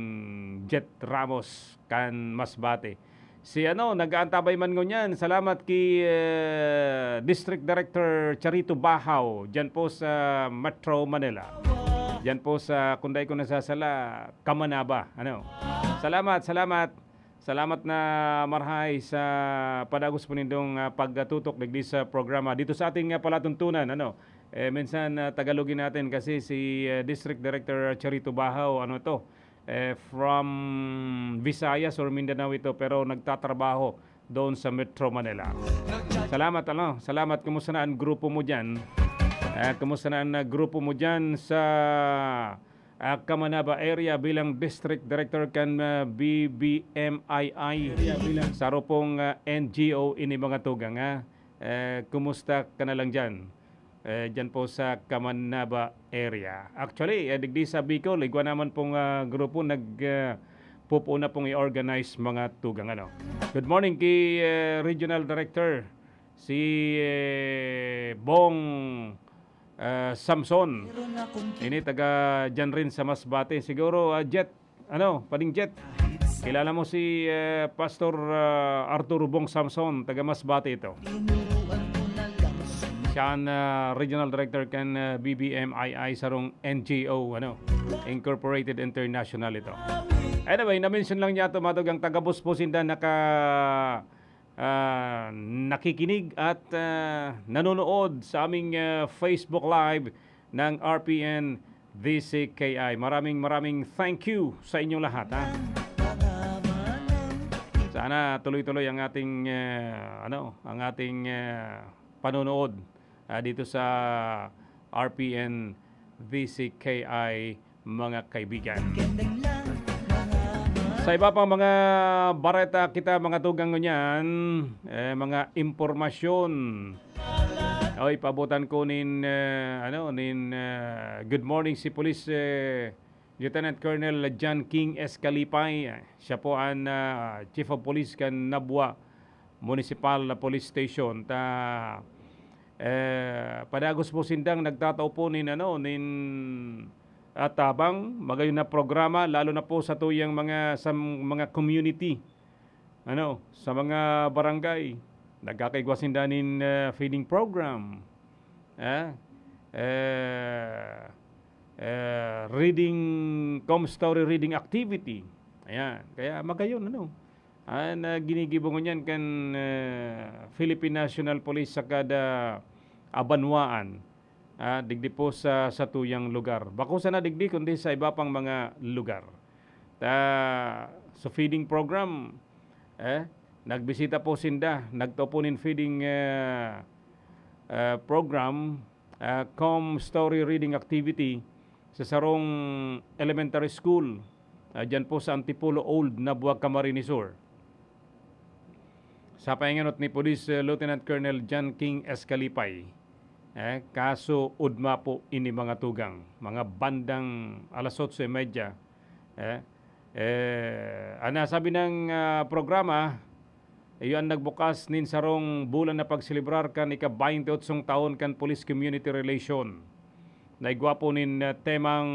Jet Ramos kan Masbate. Si ano, nag-aantabay man ngunyan. Salamat ki, eh, District Director Charito Bahaw, diyan po sa Metro Manila. Diyan po sa, kung dai ko nasasala, Kamanaba. Ano? Salamat, salamat. Salamat na marhay sa padagos po nindong, ah, pagtutok digdi sa programa. Dito sa ating, ah, palatuntunan, ano, eh, minsan, ah, Tagalogin natin kasi si, ah, District Director Charito Bahaw, ano to, eh, from Visayas or Mindanao ito, pero nagtatrabaho doon sa Metro Manila. Salamat, ano, salamat. Kumusta na ang grupo mo diyan? Ah, kumusta na ang, ah, grupo mo diyan sa, ah, Kamanaba area bilang District Director kan, ah, B B M I I? Sa rupong, ah, N G O ini, mga tugang, ha? Eh, kumusta ka na lang diyan? Eh, diyan po sa Kamanaba area. Actually, eh, digdi sa Bicol, igwa naman pong, ah, grupo nag, ah, pupuon na pong i-organize, mga tugang, ano. Good morning kay, eh, Regional Director, si, eh, Bong, ah, Samson. Ini taga diyan rin sa Masbate. Siguro, ah, Jet, ano, Pading Jet, kilala mo si, eh, Pastor, ah, Arturo Bong Samson, taga Masbate ito. Siya an, ah, Regional Director kan, ah, B B M I I, sarong N G O, ano, Incorporated International ito. Anyway, na-mention lang niya ito, mga tugang, taga-Bus po sinda naka, ah, nakikinig at, ah, nanonood sa aming, ah, Facebook Live ng R P N D C K I. Maraming, maraming thank you sa inyong lahat, ha. Sana tuloy-tuloy ang ating, ah, ano, ang ating, ah, panonood, ah, dito sa R P N D C K I, mga kaibigan. Sa iba pang mga bareta kita, mga tugang, ngunyan, eh, mga impormasyon. Oy, paabotan ko nin, eh, ano, nin, eh, good morning si Police, eh, Lieutenant Colonel John King Escalipay. Siya po an, ah, Chief of Police kan Nabua Municipal Police Station. Ta, eh, padagos po sindang nagtatao po nin, ano, nin, ah, tabang, magayon na programa, lalo na po sa tuyang mga, sa mga community, ano, sa mga barangay. Nagkakaigwa sinda nin, ah, feeding program, ah, eh, eh, reading, com story reading activity. Ayan. Kaya magayon, ano, an, ah, ginigibo ngunyan kan, ah, Philippine National Police sa kada, ah, banwaan, ah, digdi po sa satuyang lugar. Bako sana digdi, kundi sa iba pang mga lugar. Ta, sa feeding program, eh, nagbisita po sinda, nagtao po nin feeding, ah, ah, program, ah, com story reading activity sa sarong elementary school, ah, diyan po sa Antipolo Old, Nabua, Camarines Sur. Sa painganot ni Police, eh, Lieutenant Colonel John King Escalipay, eh, kaso ugma po ini, mga tugang, mga bandang alas otso y media, eh, eh, an nasabi nang, ah, programa, iyo an nagbukas nin sarong bulan na pagselebrar kan ika-baynte otsong taon kan Police Community Relation. Naigwa po nin, ah, temang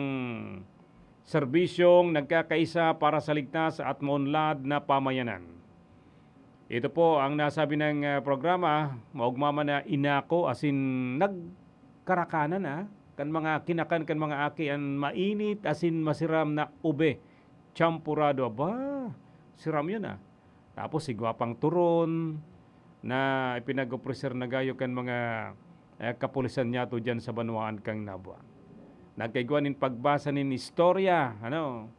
serbisyong nagkakaisa para sa ligtas at maunlad na pamayanan. Ito po ang nasabi ng, ah, programa, maugma man na inako asin nagkarakanan, ah, kan mga kinakan kan mga aki an mainit asin masiram na ube, champorado. Aba, siram yun, ah. Tapos igwa pang turon na ipinag-opreser na gayo kan mga, eh, kapulisan niyato diyan sa banwaan kan Nabua. Nagkaigwa nin pagbasa nin istorya, ano,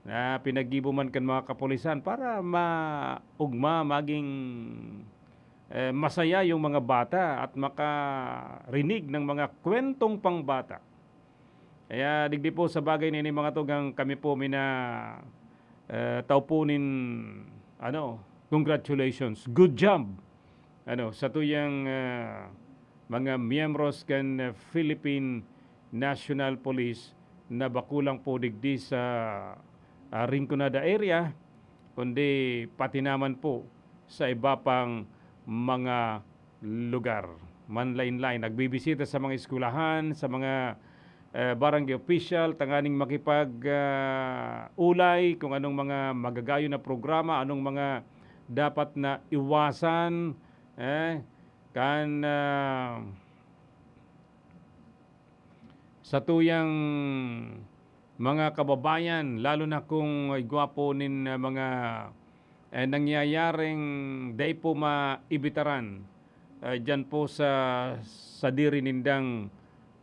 na pinaggibo man kan mga kapulisan para maugma, maging, eh, masaya yung mga bata at makarinig ng mga kwentong pangbata. Kaya digdi po sa bagay na ini, mga tugang, kami po mina, eh, tao po nin, ano, congratulations, good job, ano, sa tuyang, eh, mga miyembros kan, eh, Philippine National Police na bako lang po digdi sa, ah, Rinconada area, kundi pati naman po sa iba pang mga lugar. Manlain-lain, nagbibisita sa mga eskwelahan, sa mga, eh, barangay official tanganing makipag, ah, ulay kung anong mga magagayon na programa, anong mga dapat na iwasan, eh, kan, ah, satuyang mga kababayan, lalo na kung igwa po nin, ah, mga, eh, nangyayaring dai po maibitaran, ah, diyan po sa sadiri nindang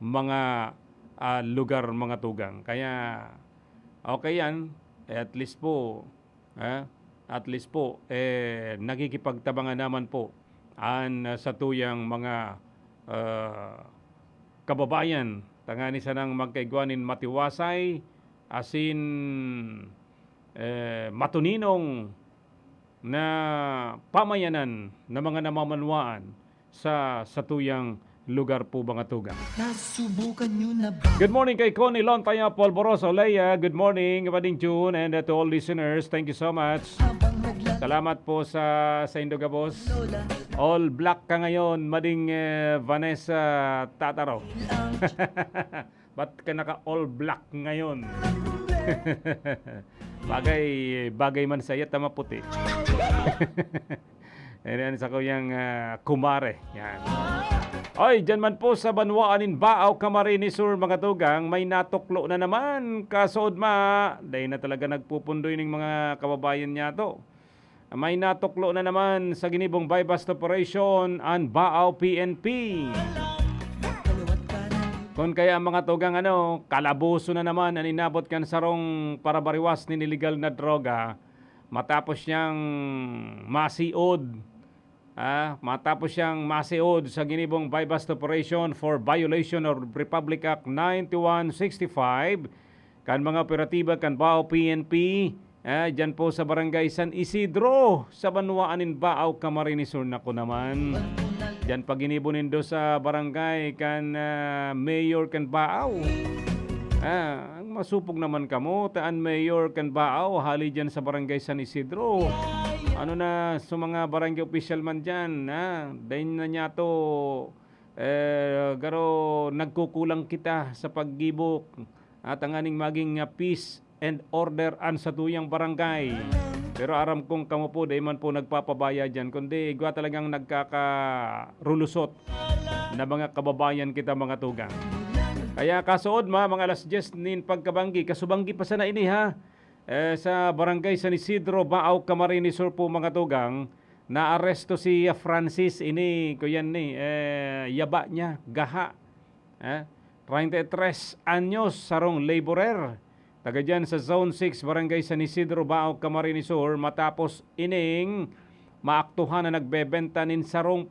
mga, ah, lugar, mga tugang. Kaya, okay yan. Eh, at least po, ah, at least po, eh, nakikipagtabangan naman po an, ah, satuyang mga, ah, kababayan, tangani sanang magkaigwa nin matiwasay, asin, eh, matuninong na pamayanan na mga namamanwaan sa satuyang lugar po, mga tugang. Nasubukan nyo na ba? Good morning kay Connie Lontaya Polvoroso. Leia, good morning, Bading June, and, uh, to all listeners, thank you so much. Habang nagla- Salamat po sa, sa indo gabos. Lola. All black ka ngayon, Mading, eh, Vanessa Tataro. Ba't ka naka all black ngayon? Bagay, bagay man sa iya ta maputi. Ayan, sa kuyang, ah, kumare. Yan. Oy, dyan man po sa banwaan nin Baaw, Camarines Sur, mga tugang, may natuklo na naman. Kasood ma, dahil na talaga nagpupundoy ning mga kababayan niya to. May natuklo na naman sa ginibong buy-bust operation an Baaw P N P. Kun kaya, mga tugang, ano, kalaboso na naman an inabot kan sarong parabariwas nin iligal na droga, matapos niyang masiod, ah, matapos siyang masiod sa ginibong buy-bust operation for violation of Republic Act ninety-one sixty-five, kan mga operatiba kan Baaw P N P, ah, dyan po sa Barangay San Isidro, sa banwaan nin Baaw, Camarines Sur. Naku naman, dyan pa ginibo nindo sa barangay kan, ah, mayor kan Baaw. Ah, ang masupog naman kamo, ta an mayor kan Baaw, hali dyan sa Barangay San Isidro. Ano na, sa mga barangay opisyal man dyan, ah, dahil na niya to, eh, garo nagkukulang kita sa paggibo, ah, tanganing maging, ah, peace and order an satuyang barangay. Pero aram kong kamo po, dai man po nagpapabaya diyan, kundi igwa talagang nagkakarulusot na mga kababayan kita, mga tugang. Kaya kasuod ma, mga alas dyes nin pagkabanggi, kasubanggi pa sana ini, ha? Eh, sa Barangay San Isidro, Baaw, Camarines Sur po, mga tugang, naaresto si Francis, ini, kuyan ni, eh, yaba niya, gaha. Eh, treinta y tres anyos, sarong laborer. Taga dyan sa Zone six, Barangay San Isidro, Baaw, Camarines Sur, matapos ining maaktuhan na nagbebenta nin sarong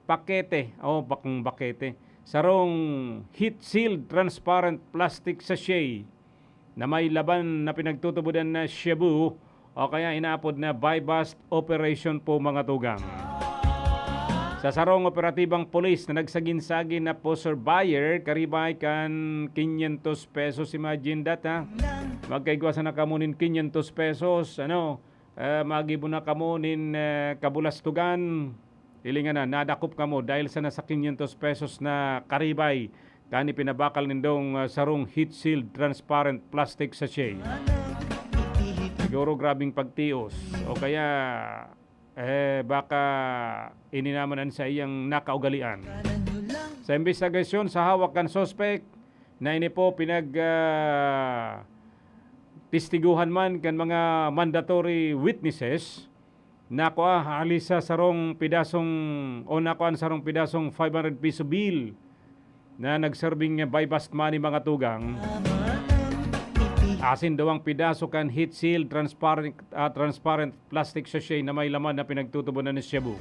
pakete, o bakong bakete, sarong heat-sealed transparent plastic sachet na may laman na pinagtutubodan na shabu o kaya inaapod na buy-bust operation po, mga tugang. Sa sarong operatibang pulis na nagsagin-sagin na po, Sir Buyer, karibay kan quinientos pesos. Imagine that, ha? Magkaigwa sana kamo nin quinientos pesos, ano? Eh, magibo na kamo nin, eh, kabulastugan. Hilingan na, nadakop kamo dahil sana sa quinientos pesos na karibay kan ipinabakal nindong, ah, sarong heat-sealed transparent plastic sachet. Siguro grabing pagtios. O kaya, eh, baka ini naman an saiyang nakaugalian. Sa imbestigasyon sa hawak kan suspek, na ini po pinag, ah, testiguhan man kan mga mandatory witnesses, nakua hali sa sarong pidasong, o nakuan sarong pidasong five hundred peso bill na nagserbing buy-bust money, mga tugang. Asin duwang pidaso kan heat-sealed transparent, ah, transparent plastic sachet na may laman na pinagtutubonan ni shabu.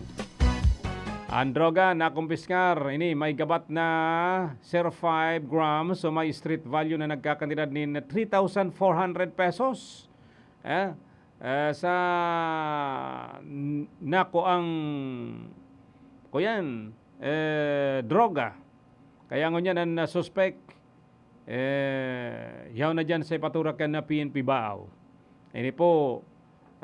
Ang droga na kumpiskar, ini may gabat na zero five grams, so may street value na nagkakantidad nin three thousand four hundred pesos. Eh, eh, sa n-, nakuang, kuyan, eh, droga. Kaya ngunyan ang, ah, suspek, eh, yaw na dyan sa ipaturak kan na P N P Baaw. Ini po,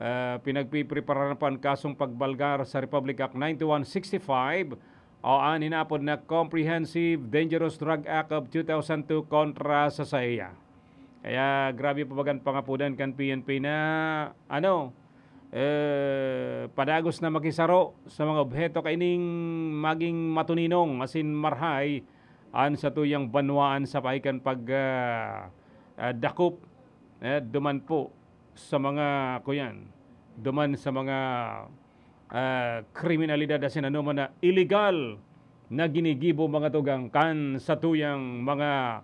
ah, pinagpipreparahan pa an kasong pagbalgar sa Republic Act ninety-one sixty-five O an inapod na Comprehensive Dangerous Drug Act of two thousand two kontra sa saiya. Kaya grabe po bagan pangapodan kan P N P na, ano, eh, padagos na makisaro sa mga obheto kaining maging matuninong asin marhay an satuyang banwaan sa pahikan pag, ah, ah, dakop, eh, duman po sa mga, kuyan, duman sa mga, ah, kriminalidad asin anoman na iligal na ginigibo, mga tugang, kan satuyang mga,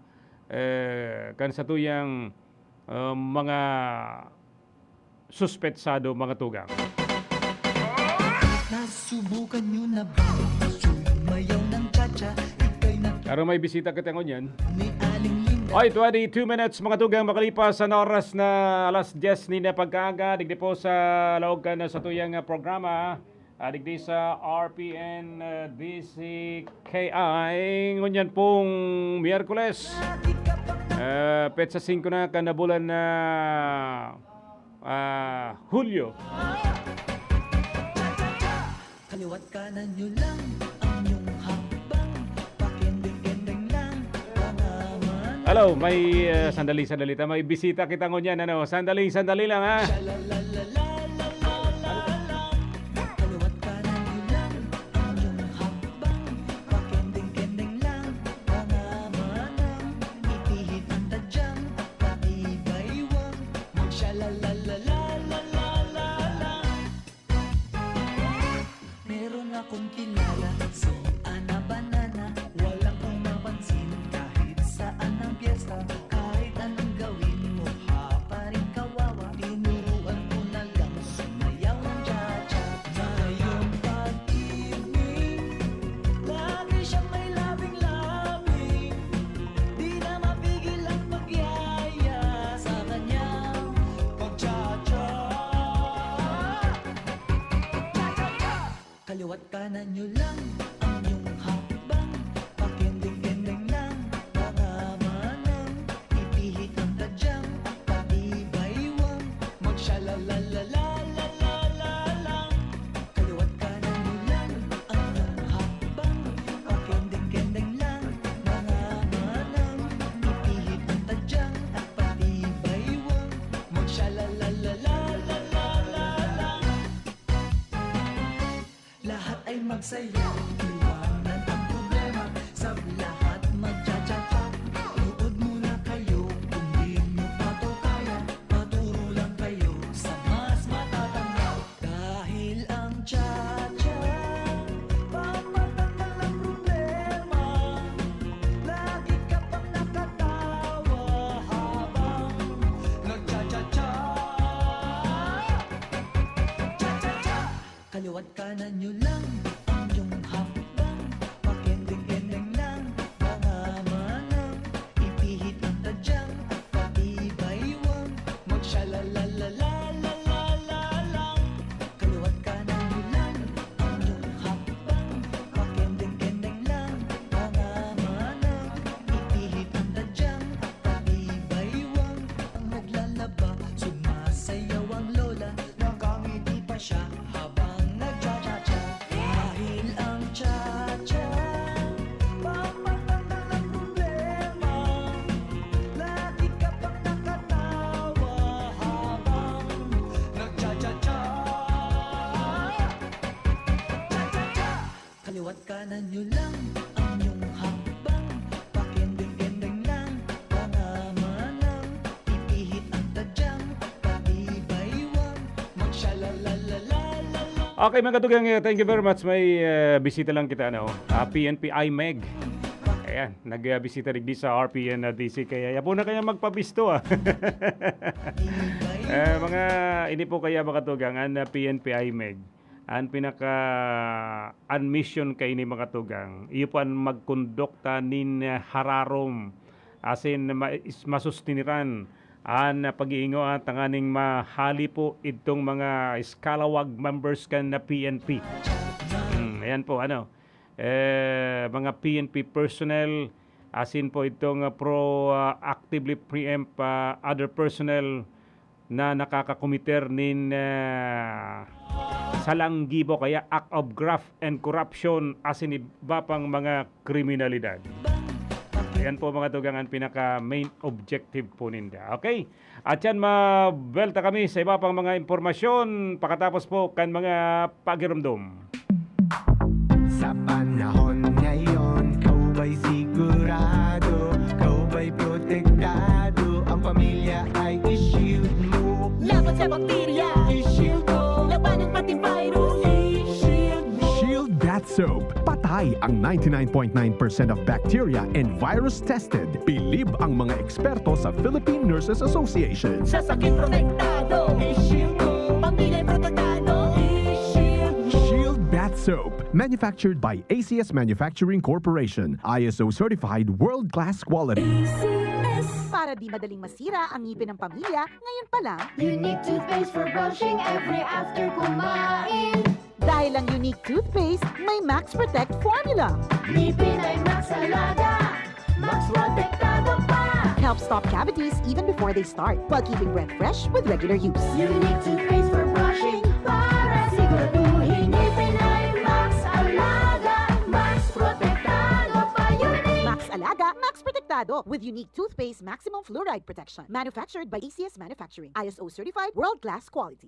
eh, kan satuyang, ah, mga suspetsado, mga tugang. Nasubukan nyo na ba sumayaw ng cha-cha? Ika'y na Pero may bisita kita ngunyan. Ni Aling Linda. Oy, twenty-two minutes, mga tugang, makalipas sa oras na alas diyes ni na pagkaaga, digdi po sa laog kan satuyang, ah, programa, ah, digdi sa R P N, ah, D C K I, ngunyan pong Miyerkules. Ah, petsa singko na kan bulan na, ah, Hulyo. Kaliwat kanan nyo lang ang inyong hakbang. Pakendeng-kendeng lang, mga manang. Hello, may, ah, sandali, sandali ta. May bisita kita ngunyan, ano? Sandali, sandali lang, ha? Kaliwat kanan nyo lang ang inyong hakbang. Pakendeng-kendeng lang, mga manang. Ipihit ang tadyang, pati baywang. Magshalalala. Meron akong kilala, si Ana Banana. Walang pumapansin kahit saan ang piyesta. Kahit anong gawin, mukha pa rin kawawa. Tinuruan ko na lang sumayaw ng cha-cha. Ngayong pag-ibig, lagi siyang may labing-labing. Di na mapigil ang pagyaya sa kanyang pag-cha-cha. Kaliwat kanan nyo lang ang inyong hakbang. Pakendeng-kendeng lang, mga manang. Ipihit ang tadyang, pati baywang. Magshalalala lang. Kaliwat kanan nyo lang ang inyong hakbang. Pakendeng-kendeng lang, mga manang. Ipihit ang tadyang, pati baywang. Magshalalala. Lahat ay magsayaw, iwanan ang problema. Sa lahat magcha-cha-cha. Nood muna kayo, kung di nyo pa to kaya, paturo lang kayo sa mas matatanda. Dahil ang cha-cha, pampatanggal ng problema. Lagi ka pang nakatawa habang nagcha-cha-cha. Cha-cha-cha! Kaliwat kanan nyo lang ang inyong hakbang. Pakendeng-kendeng lang, mga manang. Ipihit ang tadyang, pati baywang. Magshalalala lang. Kaliwat kanan nyo lang ang inyong hakbang. Pakendeng-kendeng lang, mga manang. Ipihit ang tadyang, pati baywang. Ang naglalaba, sumasayaw ang lola. Nakangiti pa siya habang nagcha-cha-cha. Dahil ang cha-cha, pampatanggal ng problema. Lagi ka pang nakatawa habang nagcha-cha-cha. Cha-cha-cha! Kaliwat kanan nyo lang ang inyong hakbang. Pakendeng-kendeng lang, mga manang. Ipihit ang tadyang, pati baywang. Magshalalala. Okay, mga katugang, eh, thank you very much. May, eh, bisita lang kita, ano, ah, P N P I MEG. Ayan, nagbisita digdi sa R P N na D C. Kaya yapo na kaya magpabisto, ah. Eh, mga, ini po kaya, mga katugang, ang, ah, P N P I MEG. An pinaka, an misyon kaini, mga tugang, iyo po an magkondukta nin hararom, asin ma-, is-, masustiniran an pag-iingoan tanganing mahali po idtong mga scalawag members kan na P N P. Hmm, ayan po, ano, eh, mga P N P personnel, asin po itong, ah, pro, ah, actively preempt, ah, other personnel, na nakakakomiter nin, ah, salang gibo kaya act of graft and corruption asin iba pang mga kriminalidad. Ayan po, mga tugang, ang pinaka main objective po ninda. Okay? At yan, mabelta kami sa iba pang mga impormasyon pakatapos po kan mga pagirumdom. Sa panahon ngayon, ikaw ba'y sigurado? Ikaw ba'y protektado? Ang pamilya ay i-shield mo. Laban sa bakterya, i-shield mo. Labanan pati virus, i-shield mo. Shield Bath Soap. Patay ang ninety-nine point nine percent of bacteria and virus tested. Bilib ang mga eksperto sa Philippine Nurses Association. Sa sakit protektado, i-shield mo. Pamilya protektado, i-shield mo. Shield Bath Soap. Manufactured by A C S Manufacturing Corporation. I S O certified world-class quality. Para di madaling masira ang ngipin ng pamilya, ngayon pa lang, Unique toothpaste for brushing every after kumain. Dahil ang Unique Toothpaste may Max Protect Formula. Ngipin ay Max Alaga. Max Protektado pa. Helps stop cavities even before they start, while keeping breath fresh with regular use. Unique toothpaste for brushing para siguraduhin ngipin ay Max Alaga. Max Protektado pa, Unique. Max Alaga, Max Protektado with Unique Toothpaste Maximum Fluoride Protection. Manufactured by A C S Manufacturing. I S O certified, world-class quality.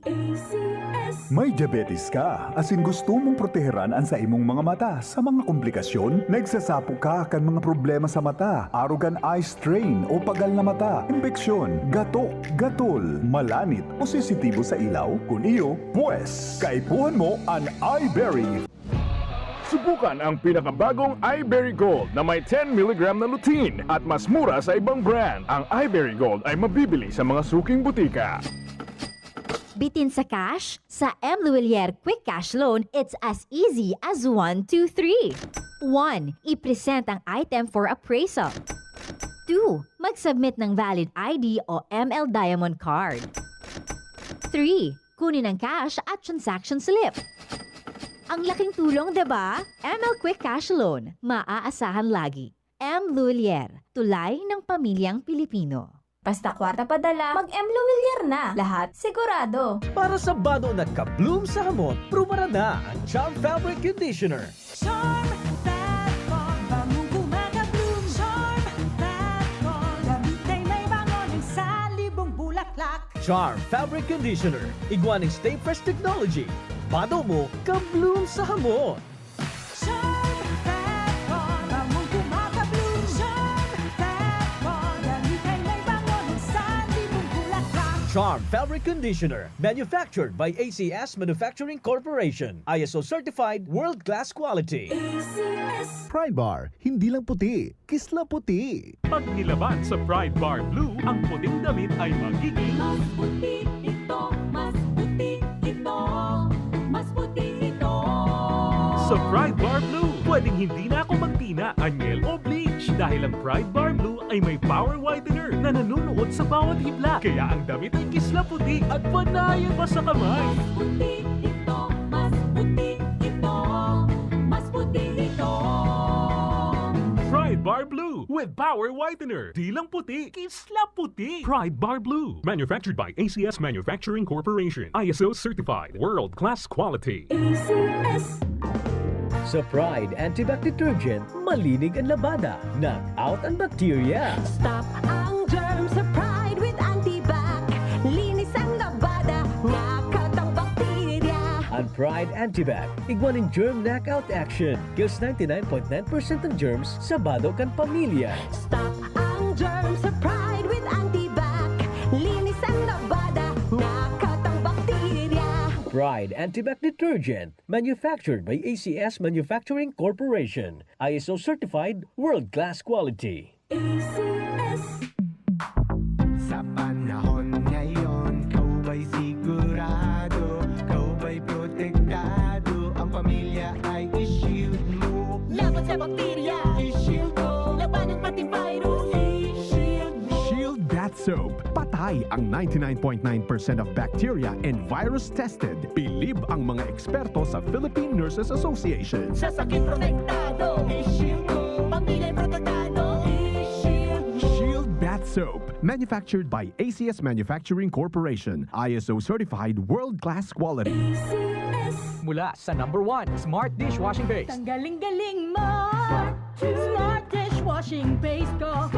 May diabetes ka, asin gusto mong proteheran an sa imong mga mata sa mga komplikasyon? Nagsasapo ka kan mga problema sa mata, arog an eye strain o pagal na mata, impeksyon, gatok, gatol, malanit o sensitibo sa ilaw? Kun iyo, pwes, kaipuhan mo an iBerry. Subukan ang pinakabagong iBerry Gold na may ten milligram na lutein at mas mura sa ibang brand. Ang iBerry Gold ay mabibili sa mga suking butika. Bitin sa cash? Sa M Luwilier Quick Cash Loan, it's as easy as one, two, three. One, i-present ang item for appraisal. Two, mag-submit ng valid I D o M L Diamond Card. Three, kunin ang cash at transaction slip. Ang laking tulong, di ba? M L Quick Cash Loan, maaasahan lagi. M Luwilier, tulay ng pamilyang Pilipino. Basta kwarta padala, mag-M Luwilier na. Lahat sigurado. Para sa bado na ka-bloom sa hamot, prubaran na ang Charm Fabric Conditioner. Charm Fat Ball, bangong gumagabloom. Charm Fat Ball, damit ay may bango ng salibong bulaklak. Charm Fabric Conditioner, igwa ning Stay Fresh Technology. Bado mo, ka-bloom sa hamot. Charm Fat Ball, bangong gumagabloom. Charm Fat Ball, damit ay may bango ng salibong bulaklak. Charm Fabric Conditioner, manufactured by A C S Manufacturing Corporation. I S O certified, world-class quality. A C S. Pride Bar, hindi lang puti, kisla puti. Pag nilaban sa Pride Bar Blue, ang puting damit ay magiging Mas puti ito, mas puti ito, mas puti ito. Sa Pride Bar Blue, pwedeng hindi na ako magtina, anyel o bleach dahil ang Pride Bar Blue ay may power whitener na nanunuot sa bawat hibla. Kaya ang damit ay kisla puti at panayan pa sa kamay. Mas puti ito, mas puti ito, mas puti ito. Pride Bar Blue with power whitener. Di lang puti, kisla puti. Pride Bar Blue. Manufactured by A C S Manufacturing Corporation. I S O certified. World class quality. A C S. Sa Pride Antibac Detergent, malinig ang labada. Knock out ang bakterya. Stop ang germ sa Pride with Antibac. Linis ang labada, knock out ang bakterya. Ang Pride Antibac, igwa ning germ knockout action. Kills ninety-nine point nine percent ng germs sa bado kan pamilya. Stop ang germ sa Pride with Antibac. Linis ang labada, knock out ang bakterya. Pride Antibac Detergent, manufactured by A C S Manufacturing Corporation. I S O certified, world-class quality. A C S. Sa panahon ngayon, ikaw ba'y sigurado? Ikaw ba'y protektado? Ang pamilya ay i-shield mo. Laban sa bakterya, i-shield mo. Labanan pati virus, i-shield mo. Shield Bath Soap. Patay ang ninety-nine point nine percent of bacteria and virus tested. Bilib ang mga eksperto sa Philippine Nurses Association. Sa sakit protektado, i-shield mo. Pamilya protektado, i-shield mo. Shield Bath Soap, manufactured by A C S Manufacturing Corporation, I S O certified world-class quality. Mula sa number one, Smart Dishwashing Paste. Tanggaling-galing mo. Smart dishwashing paste ko.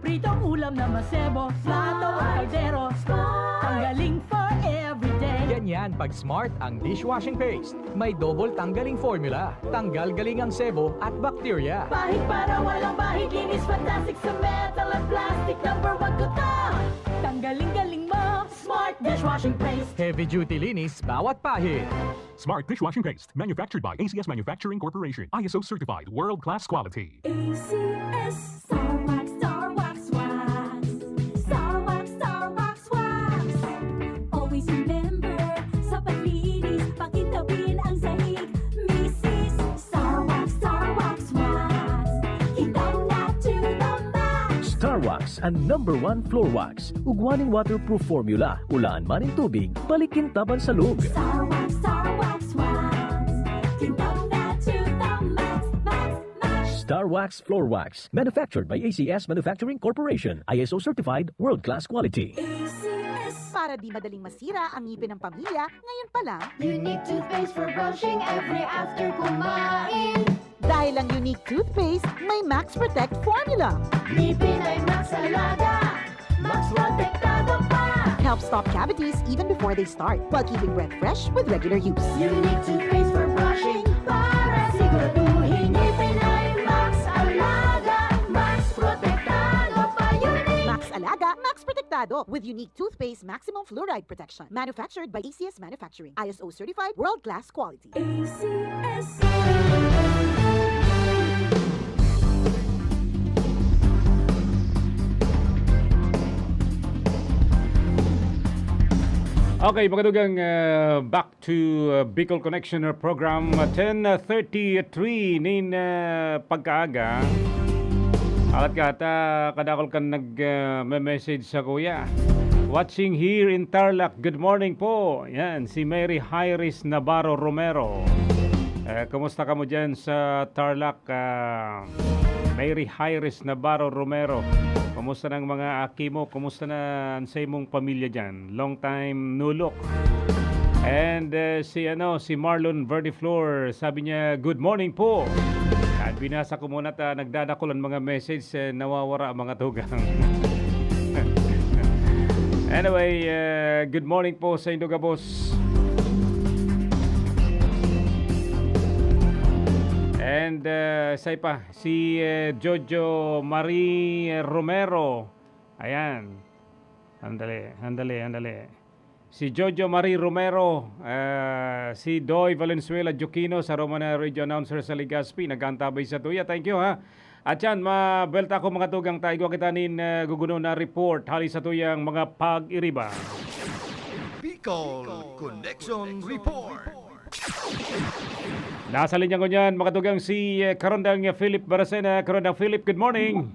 Pritong ulam na masebo. Plato o kaldero. Tanggaling for everyday. Ganyan pag Smart ang dishwashing paste. May double tanggaling formula. Tanggal galing ang sebo at bakterya. Pahid para walang bahid. Linis fantastic sa metal at plastic. Number one ko to. Tanggaling-galing mo. Smart dishwashing paste. Heavy duty linis bawat pahid. Smart dishwashing paste, manufactured by A C S Manufacturing Corporation, I S O certified, world-class quality. A C S, Star Wax, Star Wax Wax. Star Wax, Star Wax Wax. Always remember, sa paglinis, pakintabin ang sahig. Misis, Star Wax, Star Wax Wax. Kintab na to the max. Star Wax, ang number one floor wax. Ugwa ning waterproof formula, ulaan man nin tubig, balik kintab an salog. Star Wax, Star Wax Wax. Kintab na to the max, max, max. Star Wax Floor Wax, manufactured by A C S Manufacturing Corporation, I S O certified, world-class quality. A C S. Para di madaling masira ang ngipin ng pamilya, ngayon pa lang, Unique toothpaste for brushing every after kumain. Dahil ang Unique Toothpaste may Max Protect Formula. Ngipin ay Max Alaga, Max Protektado pa. Helps stop cavities even before they start, while keeping breath fresh with regular use. Unique toothpaste for brushing para siguraduhin ngipin ay Max Alaga, Max Protektado pa. Unique! Max Alaga, Max Protektado with Unique Toothpaste Maximum Fluoride Protection. Manufactured by A C S Manufacturing. I S O certified, world-class quality. A C S. Okay, mga dugang, uh, back to uh, Bicol Connection uh, program. Uh, ten thirty-three nin uh, pagkaaga. Alat ka ata, kadakol kan nag uh, message sa kuya. Watching here in Tarlac. Good morning po. Yan, si Mary Iris Navarro Romero. Eh, kumusta ka mo dyan sa Tarlac? Ah, Mary Iris Navarro Romero. Kumusta na ang mga aki mo? Kumusta na ang sa imong pamilya dyan? Long time no look. And eh, si ano, si Marlon Verdiflor, sabi niya, "Good morning po." At binasa ko muna ta, nagdadakol ang mga message, eh, nawawara ang mga tugang. Anyway, eh, good morning po sa inyo gabos. And eh, say pa, si eh, Jojo Marie Romero. Ayan. Andali, andali, andali. Si Jojo Marie Romero, eh, si Doy Valenzuela Joquino, sa Romana Radio Announcer sa Legazpi, nag-aantabay sa tuya. Thank you, ha. At yan, mabelta ako mga tugang ta, igwa kita nin eh, guguno na report hali sa tuyang mga pag-iriba. Bicol Connection Report. Nasa linya ngunyan, mga tugang, si eh, Karondang Philip Baracena. Karondang Philip, good morning.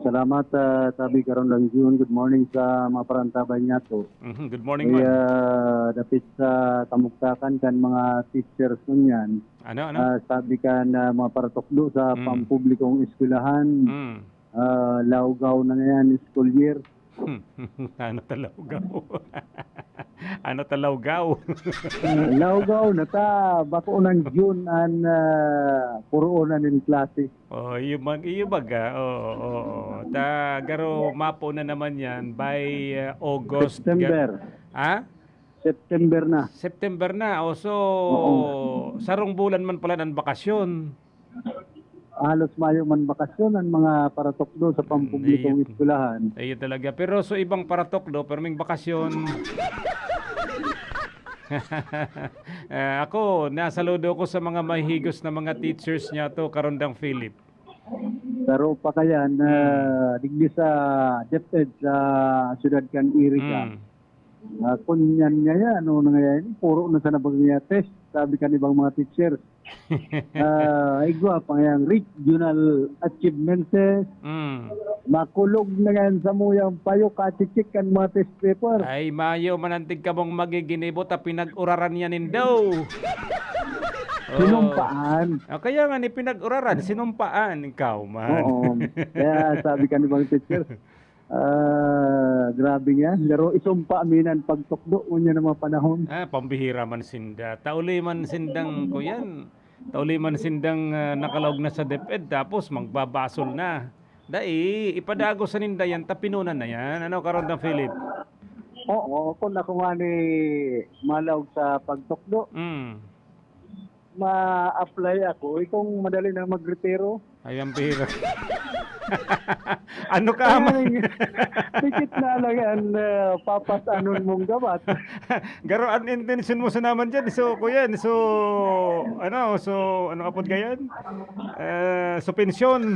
Salamat, ah, Tabi Karondang Jun. Good morning sa mga parantabay niya to. Mhm, good morning, Kaya man. dapit sa kamugtakan kan mga teachers ngunyan, Ano, ano? ah, sabi kan mga paratukdo sa Mm. pampublikong eskwelahan, Mm. ah, lawgaw na ngayon school year. Ano ta lawgaw? Ano ta lawgaw? Ah, lawgaw na ta, bako nang June an ah, puroon na nin klase. Oh, iyo mag iyo baga. Oo, oo. Ta garo mapo na naman yan by uh, August. September. Ha? September na. September na. O so, Oo. sarong bulan man pala ng bakasyon. Halos mayo man bakasyon ang mga paratukdo sa pampublikong Ayun. eskwelahan. Ayun talaga. Pero so ibang paratukdo, pero may bakasyon. Eh, ako, nasaludo ko sa mga mahigos na mga teachers niya to, Karondang Philip. Pero pa kaya na digdi sa DepEd sa siyudad kan Iriga. Mm. Ah, kunyan nga yan, ano na nga yan, puro na sa nabag niya test, sabi kan ibang mga teachers. Ah, igwa pa nga yung regional achievements, eh. Mm. Makulog na nga yan sa muyang payo, kachichik kan mga test paper. Ay, mayo, manantig ka mong magiginibo, ta pinag-uraran niya nindo. Oh. Sinumpaan. Ah, kaya nga ni pinag-uraran, sinumpaan. Ikaw man. Oo. Kaya sabi ka ni bang teacher, ah, grabe nga. Pero isumpa minan pagtukdo, unya ng mga panahon. Ah, pambihira man sinda. Tauli man sindang, kuyan. Tauli man sindang, ah, nakalaog na sa DepEd, tapos magbabasol na. Dai, ipadagos sa ninda yan, tapinunan na yan. Ano, Karondang Philip? Oo, kung ako nga ni malaog sa pagtukdo, Mm. ma-apply ako. Eh, kung madali na magretiro. Ay, ang pira. Ano ka, Ay, ma- dikit na lang yan, ah, papas-anon mong gabat. Garo, ang intention mo sa naman dyan. So, kuya, so, ano, so, ano apod ka yan? Eh, so, pensyon.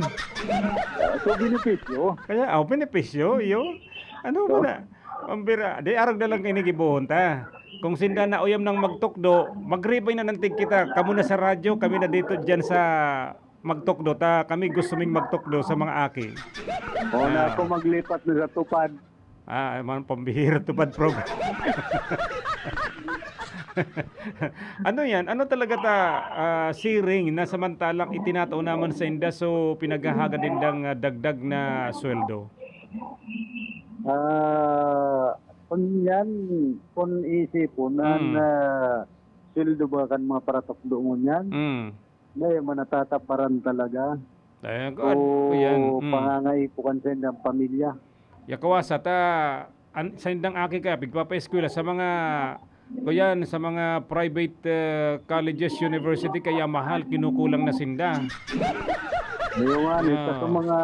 So, benepisyo. Kaya, oh, benepisyo, yun. Ano ba So, na? Ang bira, di arog na lang kinigibohon ta. Kung sinda na uyam nang magtukdo, magribay na nantig kita. Kamo na sa radyo, kami na dito dyan sa magtukdo. Ta, kami gusto ming magtukdo sa mga aki. Oo na Ah. ako maglipat na sa tupad. Ah, man, pambihira tupad program. Ano yan? Ano talaga ta, ah, siring na samantalang itinatao naman sa inda, so pinaghahagad nindang, ah, dagdag na sweldo? Ah, kun yan, kun isipon, Hmm. na sweldo ba kan mga paratukdo ngunyan? Hmm. Dai man natataparan talaga. Ayan, O kuwan, kuyan, mm. pangangaipo kan saindang pamilya. Ya kawasa ta, an-, saindang aki ka, pigpapaeskwela sa mga, kuyan, sa mga private, eh, colleges, university, kaya mahal, kinukulang na sinda. Ayun nga, ni, sa, Ah. sa mga,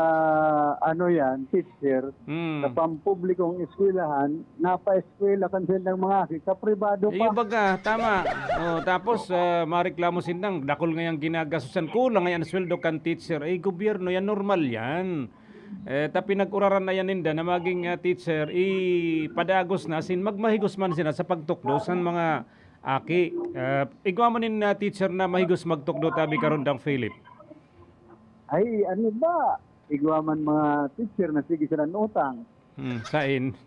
ano yan, teacher, Mm. sa pampublikong eskwelahan, napa-eskwela kan saindang mga aki, sa pribado Eh, pa. yung baga, tama. Oh, tapos, ah, mareklamo sindang, dakul ngayang ginagastusan, kulang ngayan sweldo kan teacher. Eh, gobyerno yan, normal yan. Eh, ta pinag-uraran na yan ninda na maging, ah, teacher, ipadagos na sin magmahigos man sila sa pagtukdo san mga aki. Ah, igwa man nin, ah, teacher na mahigos magtukdo, tabi, Karondang Philip. Ay, ano ba? Igwa man mga teacher na sige sila utang. Hmm, sain?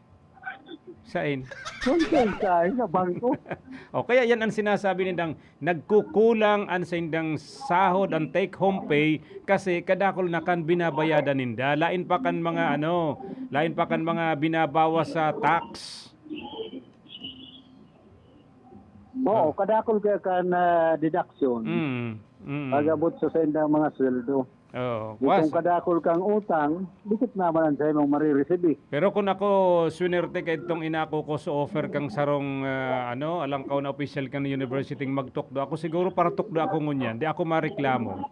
Sain? Kung saan, saan, sa bangko. O, kaya yan ang sinasabi nindang nagkukulang an saindang sahod, ang take-home pay, kasi kadakul na kan binabayadan ninda. Lain pa kan mga, ano, lain pa kan mga binabawas sa tax. Oo, Hmm. kadakul kaya kan, ah, deduction. Mm, mm. Pag-abot sa saindang mga sweldo. Oo. Di kung Was- kadakul kang utang, dikit naman ang saimong marireceive. Pero kun ako, swinerte ka itong inako ko sa offer kang sarong, ah, ano, alangkaw na opisyal kan university magtukdo. Ako siguro paratukdo ako ngunyan. Di ako mareklamo.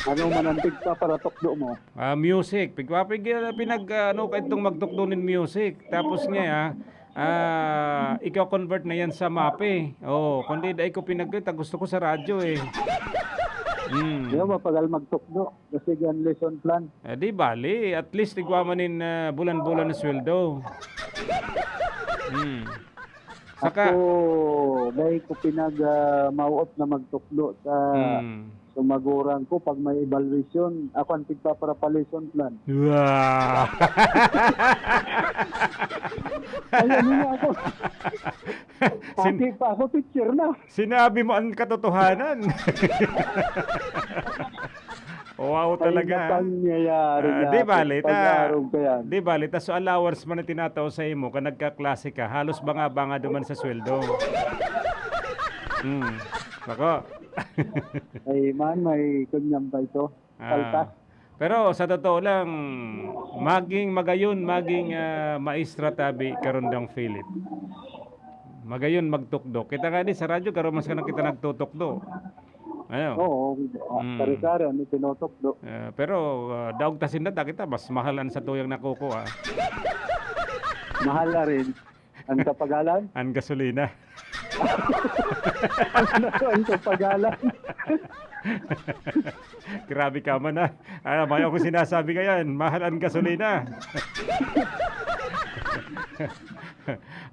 Ano man ang pigpaparatukdo mo? Ah, music. Pigpapig-, ah, pinag, ah, ano, ka itong magtukdo nin music. Tapos nga, ah, ah, ikaw convert na yan sa MAPEH. Oo, kundi dai ko pinag-, ta gusto ko sa radyo, eh. Mm. Di ba, mapagal magtukdo? Kasi yan lesson plan. Eh, di bali. At least, igwa man nin, ah, bulan-bulan na sweldo. Mm. Saka Ako, dai ko pinag, ah, mawot na magtukdo sa Hmm. sumaguran ko pag may evaluation. Ako ang tigpaparapalation plan. Wow! Ay, ano na ako? Sin- Pati pa ako, teacher na. Sinabi mo ang katotohanan. Wow, Ay, talaga. Napangyayari Ah, na di ako. Bali, ta-, Pag-aarog ka yan. Di bali, ta, so allowance man ang tinatao sa imo, kan nagkaklase ka, halos banga-banga duman sa sweldo. Hmm. Nako. Ay, man, may kunyam ba ito? Ah. Paltas? Pero sa totoo lang, maging magayon, maging, ah, maestra tabi, Karondang Philip. Magayon magtukdo. Kita nga ni sa radyo, garo man sana kita nagtutukdo. Ano? Oo, Mm. sari-sari, ano, tinutukdo. Ah, pero, ah, daog ta sinda, ta kita, mas mahal an satuyang nakukuha. Mahal na rin. Ang kapagalan? Ang gasolina. Ano ang kapagalan? Grabe ka man, ah. Ah, mayo akong sinasabi ngayon, mahal ang gasolina.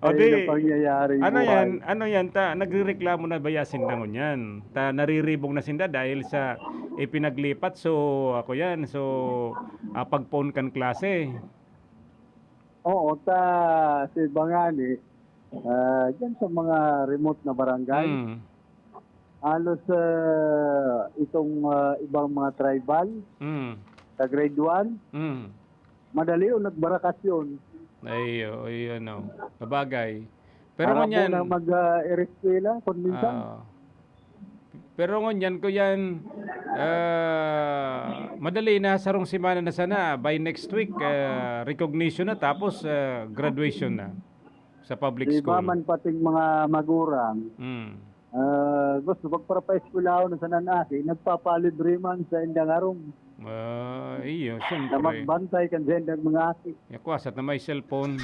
O Ay, di, napangyayari ano buhay. Yan? Ano yan? Ta, nagrereklamo na ba ya sinda ngunyan? Ta, nariribong na sinda dahil sa ipinaglipat. So, ako yan. So, ah, pagpoon kan klase. Oo, ta, sa iba nga ni, ah, dyan sa mga remote na barangay, Hmm. Halos, ah, itong, ah, ibang mga tribal Mm. sa grade one, Mm. madali yung nagbarakasyon. Ay, oo, yun, oh. Sabagay. Pero Harap ngunyan, muna mag, ah, ereskwela, kung minsan. Ah. Pero ngunyan, kuyan, ah, madali na, sarong semana na sana, by next week, ah, recognition na, tapos, ah, graduation na sa public Iba school. man pating mga magurang, Mm. ah, gusto magparapaeskwelahon na sana an aki, nagpapalibre man sa indang harong. Ah, iyo, Na siyempre. magbantay kan sa indang mga aki. Yaku, asat na may cellphone.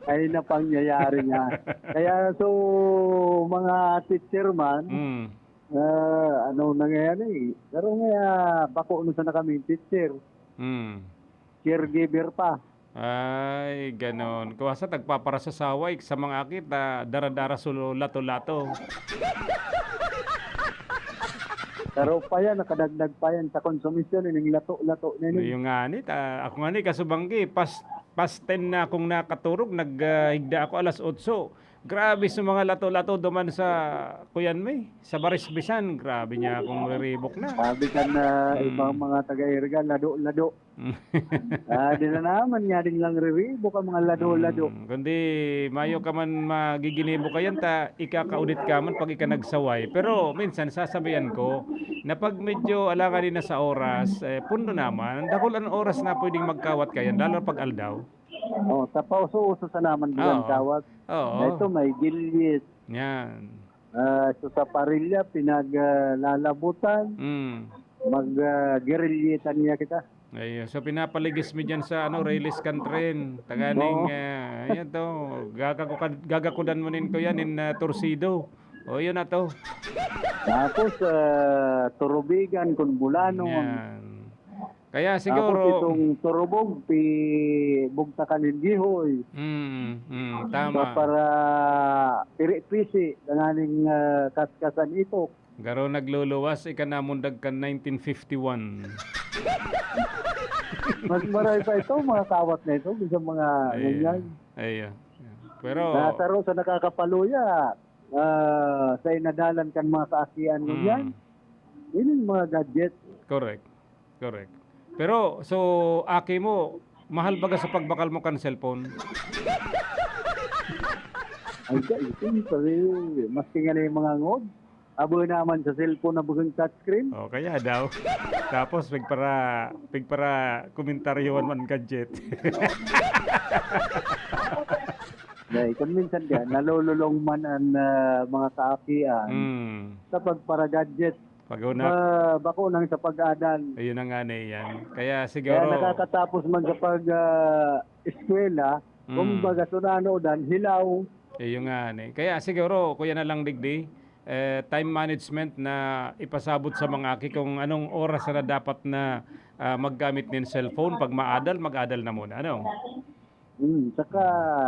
Ay, napangyayari nga. Kaya, so, mga teacher man, Mm. ah, ano nangyayari? Pero nga, bako na sana kami teacher. Mm. Caregiver pa. Ay, ganon. Kung asa, nagpaparasasawa, eh, sa mga aki ta, dara-dara sulo, lato-lato. Pero pa yan, nakadagdag pa yan sa konsumisyon, ining lato-lato na yun. Yung nga ni, ta, ako nga ni, kasubanggi, pas, pas ten na akong nakaturog, nag, ah, higda ako alas otso. Grabe sa mga lato-lato duman sa, kuyan mi, sa Barisbisan. Grabe niya akong riribok na. Sabi ka na Hmm. ibang mga taga-Iriga, lado-lado. Ah, di na naman nga din lang riribok ang mga lado-lado. Hmm, kundi mayo ka man magiginibo kayan ta, ikakaudit ka man pag ika nagsaway. Pero minsan sasabihan ko na pag medyo alangan din na sa oras, eh, pundo naman, dakul an oras na pwedeng magkawat kayan, lalo pag aldaw. Oh, sa pauso-uso sa naman Oo. buwan tawag. Oo. Ito may gilyet. Yan. Ah, so sa parilya, pinag, ah, lalabutan. Mm. Mag, ah, gerilyetan niya kita. Ayun. So, pinapaligis mi dyan sa, ano, release kan tren. Tanganing, Oo. ah, ayan to. Gagakukan-, gagakudan mo nin, kuya, nin, ah, torsido. O, yun na to. Tapos, ah, turubigan kun bulanon. Yan. Kaya Tapos siguro itong turubog, pi-, bugtakan nin gihoy. Mm, mm, Sa tama. para piri-pisi, tanganing, ah, kaskasan ipok. Garo nagluluwas, ika namundag kan nineteen fifty-one. Mas maray pa ito, mga kawat na ito, sa mga Ayun. ngunyan. Ayun. Pero Nasaro sa nakakapaluya, ah, sa inadalan kan mga kaakian ngunyan. Mm. Yun yung mga gadget. Correct. Correct. Pero, so, aki mo, mahal baga sa pagbakal mo kan cellphone? Ay, sa itin, sabi, maski nga na yung mga ngod, abo naman sa cellphone na bagang touchscreen. O, kaya daw. Tapos, pigpara-, pigpara komentaryohan man gadget. Dahil kung minsan ka, nalululong man ang, ah, mga kaakian Mm. sa pagparagadget. Pag-una. Ah, bako nang sa pag-adal. Ayun na nga na yan. Kaya Kaya siguro nakakatapos man sa pag, ah, eskwela, Mm. kumbaga, sunano dan, hilaw. Ayun nga ni. Kaya siguro, kuya na lang digdi, eh, time management na ipasabot sa mga aki kung anong oras na dapat na, ah, maggamit nin cellphone. Pag maadal, mag-adal na muna, ano? Mm, saka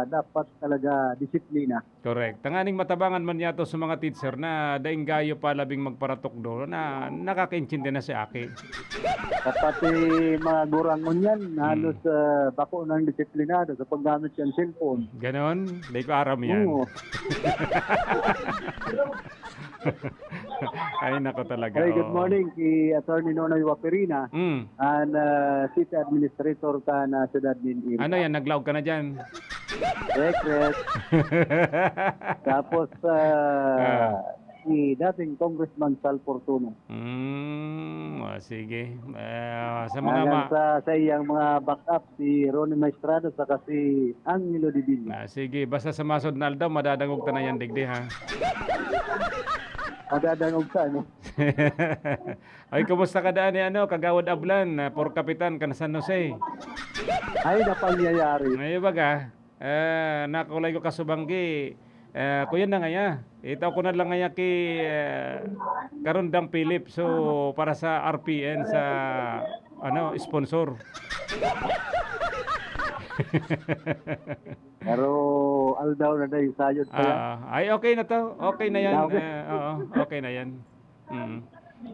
dapat talaga disiplina. Correct. Tanganing matabangan man yato sa mga teacher na daing gayo pa labing magparatukdo na nakakaintindi na si aki. Sa pati mga gurang ngunyan, Hmm. halos, ah, bako nang disiplinado sa paggamit ng cellphone. Ganon? Di ko aram yan. Oo. Ay, nako talaga, Hey, good oo. morning, si Attorney Nonoy Waperina, Mm. and, ah, City Administrator ka na siyudad nin Iriga. Ano yan, naglaog ka na dyan? Secret. Tapos, ah, Ah. si dating Congressman Sal Fortuno. Mm, o, sige. Ah, sa mga Hanggang ma- sa, sa iyang mga backup, si Ronnie Maestrada saka si Angelo Dibilla. Ah, sige, basta sa masod na aldaw, madadangog ta na yan, digdi, ha? Madadangog ka, no? Ay, kumusta ka daan ni, ano, Kagawad Ablan, ah, por kapitan kan San Jose? Ay, napangyayari. Ay, baga, eh, nakulay ko kasubanggi. Eh, kuya na ngaya. Itaw ko na lang ngaya ki, eh, Karundang Philip. So, para sa R P N, sa, ano, sponsor. Pero aldaw na dahil sayod pa yan. Ah, ay, okay na to. Okay na yan. Okay. Eh, oo, okay na yan. Mm.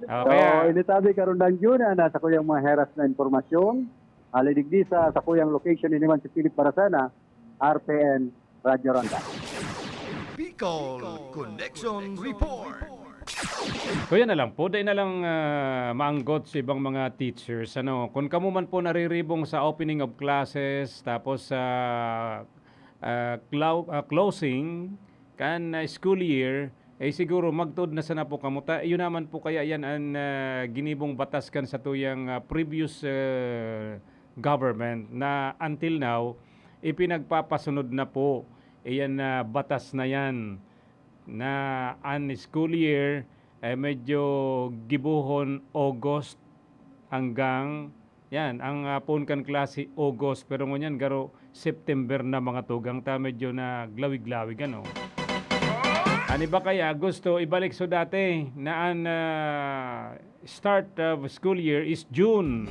Ah, So, kaya initabi karon lang yun, ah, nasa kuyang mga heras na impormasyon. Alidigdi sa, sa kuyang location, ini man si Philip Barasana, R P N, Radyo Ronda. Big Bicol Connection Report. Kaya na lang po, dai na lang, ah, maanggot sa ibang mga teachers. Ano, kung kamo man po nariribong sa opening of classes, tapos sa, ah, clou-, ah, closing kan, ah, school year, eh, siguro magtod na sana po kamo ta. Yun naman po kaya yan ang, ah, ginibong batas kan satuyang, ah, previous, ah, government na until now, ipinagpapasunod na po iyan na batas na yan na an school year, eh, medyo gibohon August hanggang, yan, ang, ah, poon kan klase August, pero ngunyan garo September na, mga tugang ta, medyo naglawig-lawig, ano. An iba kaya gusto ibalik so dati na an, ah, start of school year is June.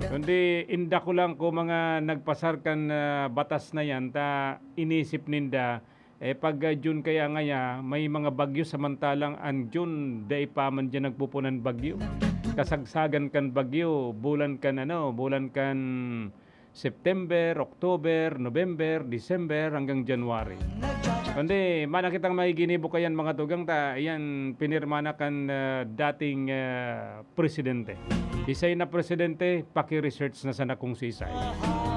Kundi inda ko lang ko mga nagpasar kan, ah, batas na yan, ta inisip ninda, eh, pag, ah, June kaya ngaya, may mga bagyo, samantalang an June, dai pa man diyan nagpupunan bagyo. Kasagsagan kan bagyo, bulan kan ano, bulan kan September, October, November, December, hanggang January. Kundi, mana kitang may ginibo kayan, mga tugang ta, yan, pinirma na kan, ah, dating, ah, presidente. Isay na presidente, paki-research na sana kung si isay.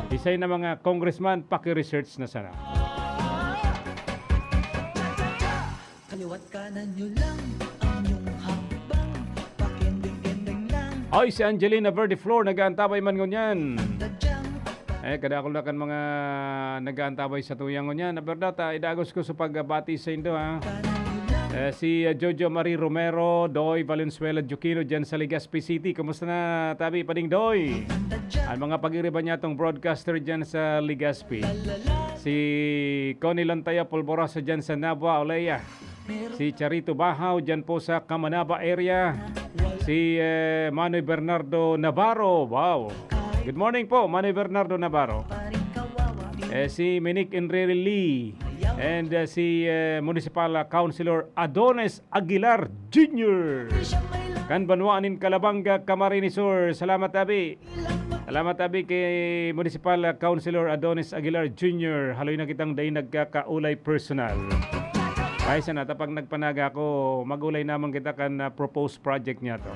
Isay na mga congressman, paki-research na sana. Kaliwat kanan nyo lang ang inyong hakbang. Pakending-kending lang. Ay, si Angelina Verde Flor, nag-aantabay man ngunyan. Tadyang Eh, kadakul na kan mga nag-aantabay sa tuyang ngunyan. Na verdad, ah, idagos ko sa pagbati sa indo, ha. Eh, si, ah, Jojo Marie Romero, Doy Valenzuela Juquino, dyan sa Legazpi City. Kumusta na, tabi, Pading Doy? Ang mga pag-iriba niya tong broadcaster dyan sa Legazpi. Si Connie Lantaya Polvorosa dyan sa Nabua, Olea. Si Charito Bahaw dyan po sa Kamanaba area. Si, eh, Manoy Bernardo Navarro. Wow. Good morning po, Manoy Bernardo Navarro. Eh, si Minik Enrile Lee. And, eh, si, eh, Municipal, ah, Councilor Adonis Aguilar Junior kan banwaan nin Calabanga, Camarines Sur. Salamat, abi. Salamat, abi, kay Municipal Councilor Adonis Aguilar Junior Haloy na kitang dai nagkakaulay personal. Ay, sana, tapag nagpanaga ako, mag-ulay naman kita kan, ah, proposed project niya to.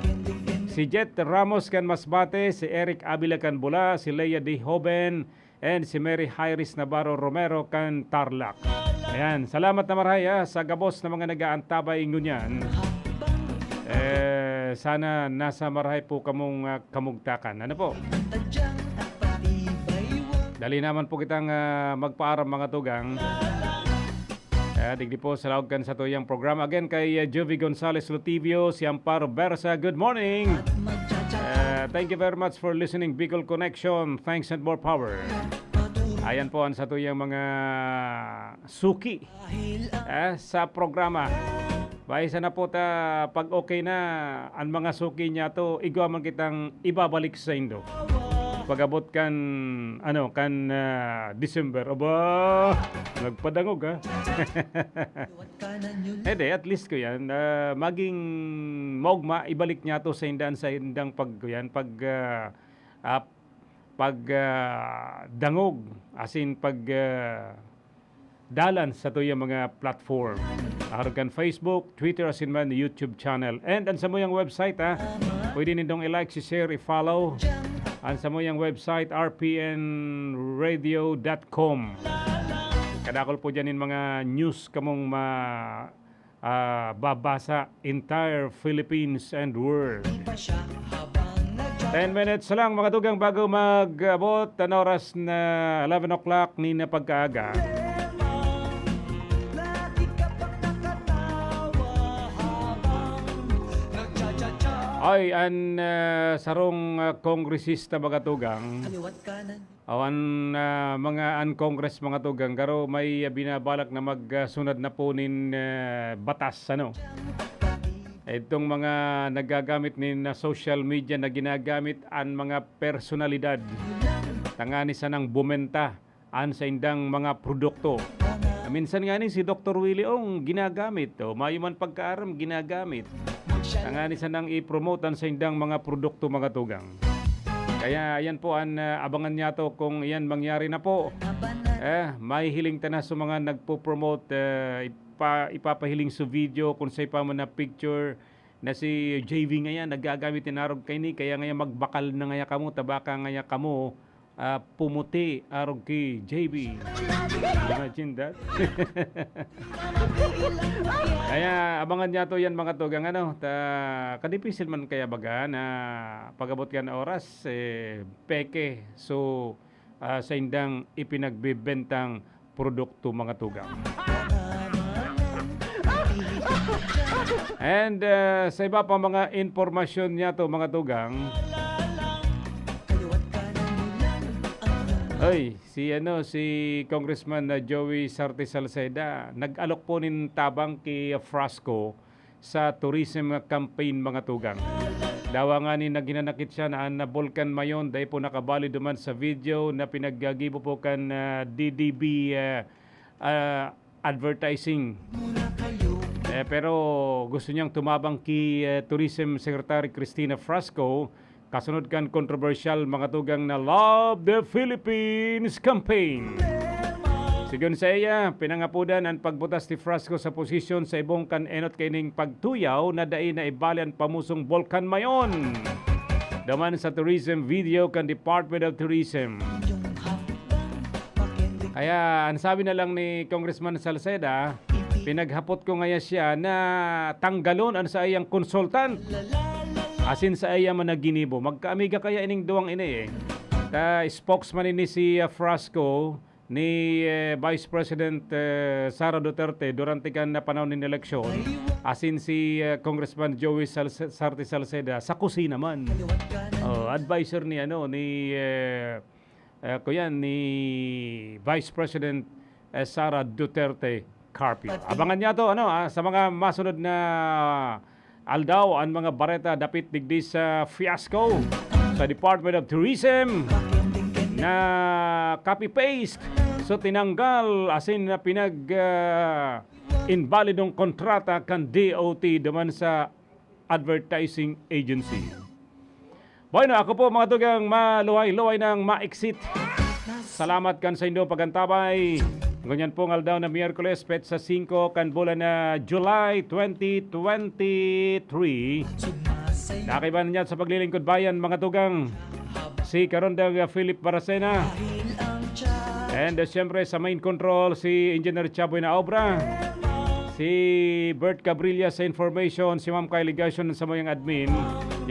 Si Jet Ramos kan Masbate, si Eric Avila kan Bula, si Lea De Joven, and si Mary Iris Navarro Romero kan Tarlac. Ayan, salamat na marahay, ah, sa gabos na mga nag-aantabay ngunyan. Eh, sana nasa marahay po kamong, ah, kamugtakan. Ano po? Dali naman po kitang, ah, magpaaram, mga tugang. Eh, digdi po sa laog kan satuyang programa. Again, kay, ah, Juvie Gonzalez Lutivio, si Amparo Bersa. Good morning. Eh, thank you very much for listening, Bicol Connection. Thanks and more power. Ayan po ang satuyang mga suki, eh, sa programa. Bahay sana po ta, pag okay na, ang mga suki niya to, igwa man kitang ibabalik sa indo. Pag-abot kan, ano, kan, ah, December. Aba, nagpadangog, ha? Eh, di, at least ko yan. Ah, maging maugma, ibalik niya to sa indan, sa indang pag, yan, pag, ah, ah, pag, ah, dangog, as in, pag, ah, dalan sa tuyang mga platform. Arog kan Facebook, Twitter, asin man YouTube channel. And ang samuyang website, ha, pwede nindong i-like, i-share, i-follow. Ang samuyang website, r p n radio dot com. Kadakol po dyan yung mga news kamong ma-, ah, babasa, entire Philippines and world. Ten minutes lang, mga tugang, bago mag-abot an oras na eleven o'clock ni na pagkaaga. Ay, an, ah, sarong, ah, kongresista, mga tugang. Kaliwat kanan. Awan, ah, mga an Congress, mga tugang, garo may, ah, binabalak na magsunod na po nin, ah, batas, ano? Itong mga naggagamit nin, ah, social media na ginagamit an mga personalidad tangani sanang bumenta an saindang mga produkto. Minsan nga ni si Doktor Willie Ong ginagamit, o mayo man pagkaaram, ginagamit. Tangani sanang i-promote an saindang mga produkto, mga tugang. Kaya ayan po an, ah, abangan niyato kung iyan mangyari na po. Eh, mahihiling ta na sa mga nagpo-promote, eh, pa, ipapahiling sa video, kung sa ipa man na picture na si J V ngayon nagagamit nin arog kaini, kaya ngayon magbakal na ngaya kamo, tabaka ngaya kamo, ah, pumuti, arog ki J V. Imagine that. Kaya abangan niyato yan, mga tugang, ano, ta, kadipisil man kaya baga na pag-abot kan oras, eh, peke. So, ah, saindang ipinagbebentang produkto, mga tugang. And, ah, sa iba pa mga impormasyon niyato, mga tugang, ay, si ano, si Congressman na Joey Sarte Salceda, nag-alok po nin tabang ki Frasco sa tourism campaign, mga tugang. Dawa ngani naghinanakit siya na an Volcan Mayon dai po nakabali duman sa video na pinaggibo po kan, ah, D D B, ah, ah, Advertising. Eh, pero gusto niyang tumabang ki, eh, Tourism Secretary Cristina Frasco, kasunod kan kontrobersyal, mga tugang, na Love the Philippines campaign. Sigon saiya, pinangapodan an pagbutas ni Frasco sa posisyon sa ibong kan enot kaining pagtuyaw na dai naibali an pamosong Volcan Mayon duman sa tourism video kan Department of Tourism. Kaya, ang sabi na lang ni Congressman Salceda, pinaghapot ko ngaya siya na tanggalon an saiyang consultant asin saiya man na ginibo. Magkaamiga kaya ining duwang ini, eh. Ta spokesman ini si, ah, Frasco ni, eh, Vice President, eh, Sara Duterte durante kan panahon nin eleksyon, asin si, eh, Congressman Joey Salce-, Sarte Salceda sa kusina man. Oh, adviser ni, ano, ni, eh, eh, kuyan, ni Vice President, eh, Sara Duterte Carpio. Abangan niyato, ano, ah, sa mga masunod na aldaw, an mga bareta dapit digdi sa fiasco sa Department of Tourism na copy-paste. So, tinanggal, asin na pinag, ah, inbalidong kontrata kan D O T duman sa advertising agency. Bueno, ako po, mga tugang, maluhay-luhay nang ma-exit. Salamat kan saindong pag-antabay. Ngunyan pong aldaw na Miyerkules, petsa singko kan bulan na July twenty twenty-three. Nakaiba niya sa paglilingkod bayan, mga tugang, si Karondang Philip Baracena. And, uh, siyempre, sa main control, si Engineer Chaboy na Obra. Si Bert Cabrilla sa information, si Ma'am Kylie Garson sa mayang admin.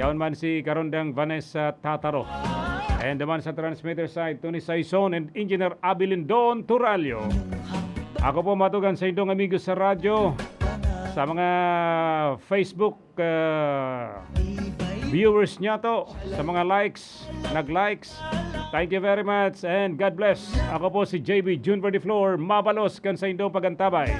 Yaon man si Karondang Vanessa Tataro. And naman sa transmitter side, Tony Saison and Engineer Abilindon Turalio. Ako po, matugan sa indong amigo sa radyo, sa mga Facebook, uh, viewers niyato, sa mga likes, nag-likes. Thank you very much and God bless. Ako po si J B June Verdiflor, mabalos kan sa indong pag-antabay.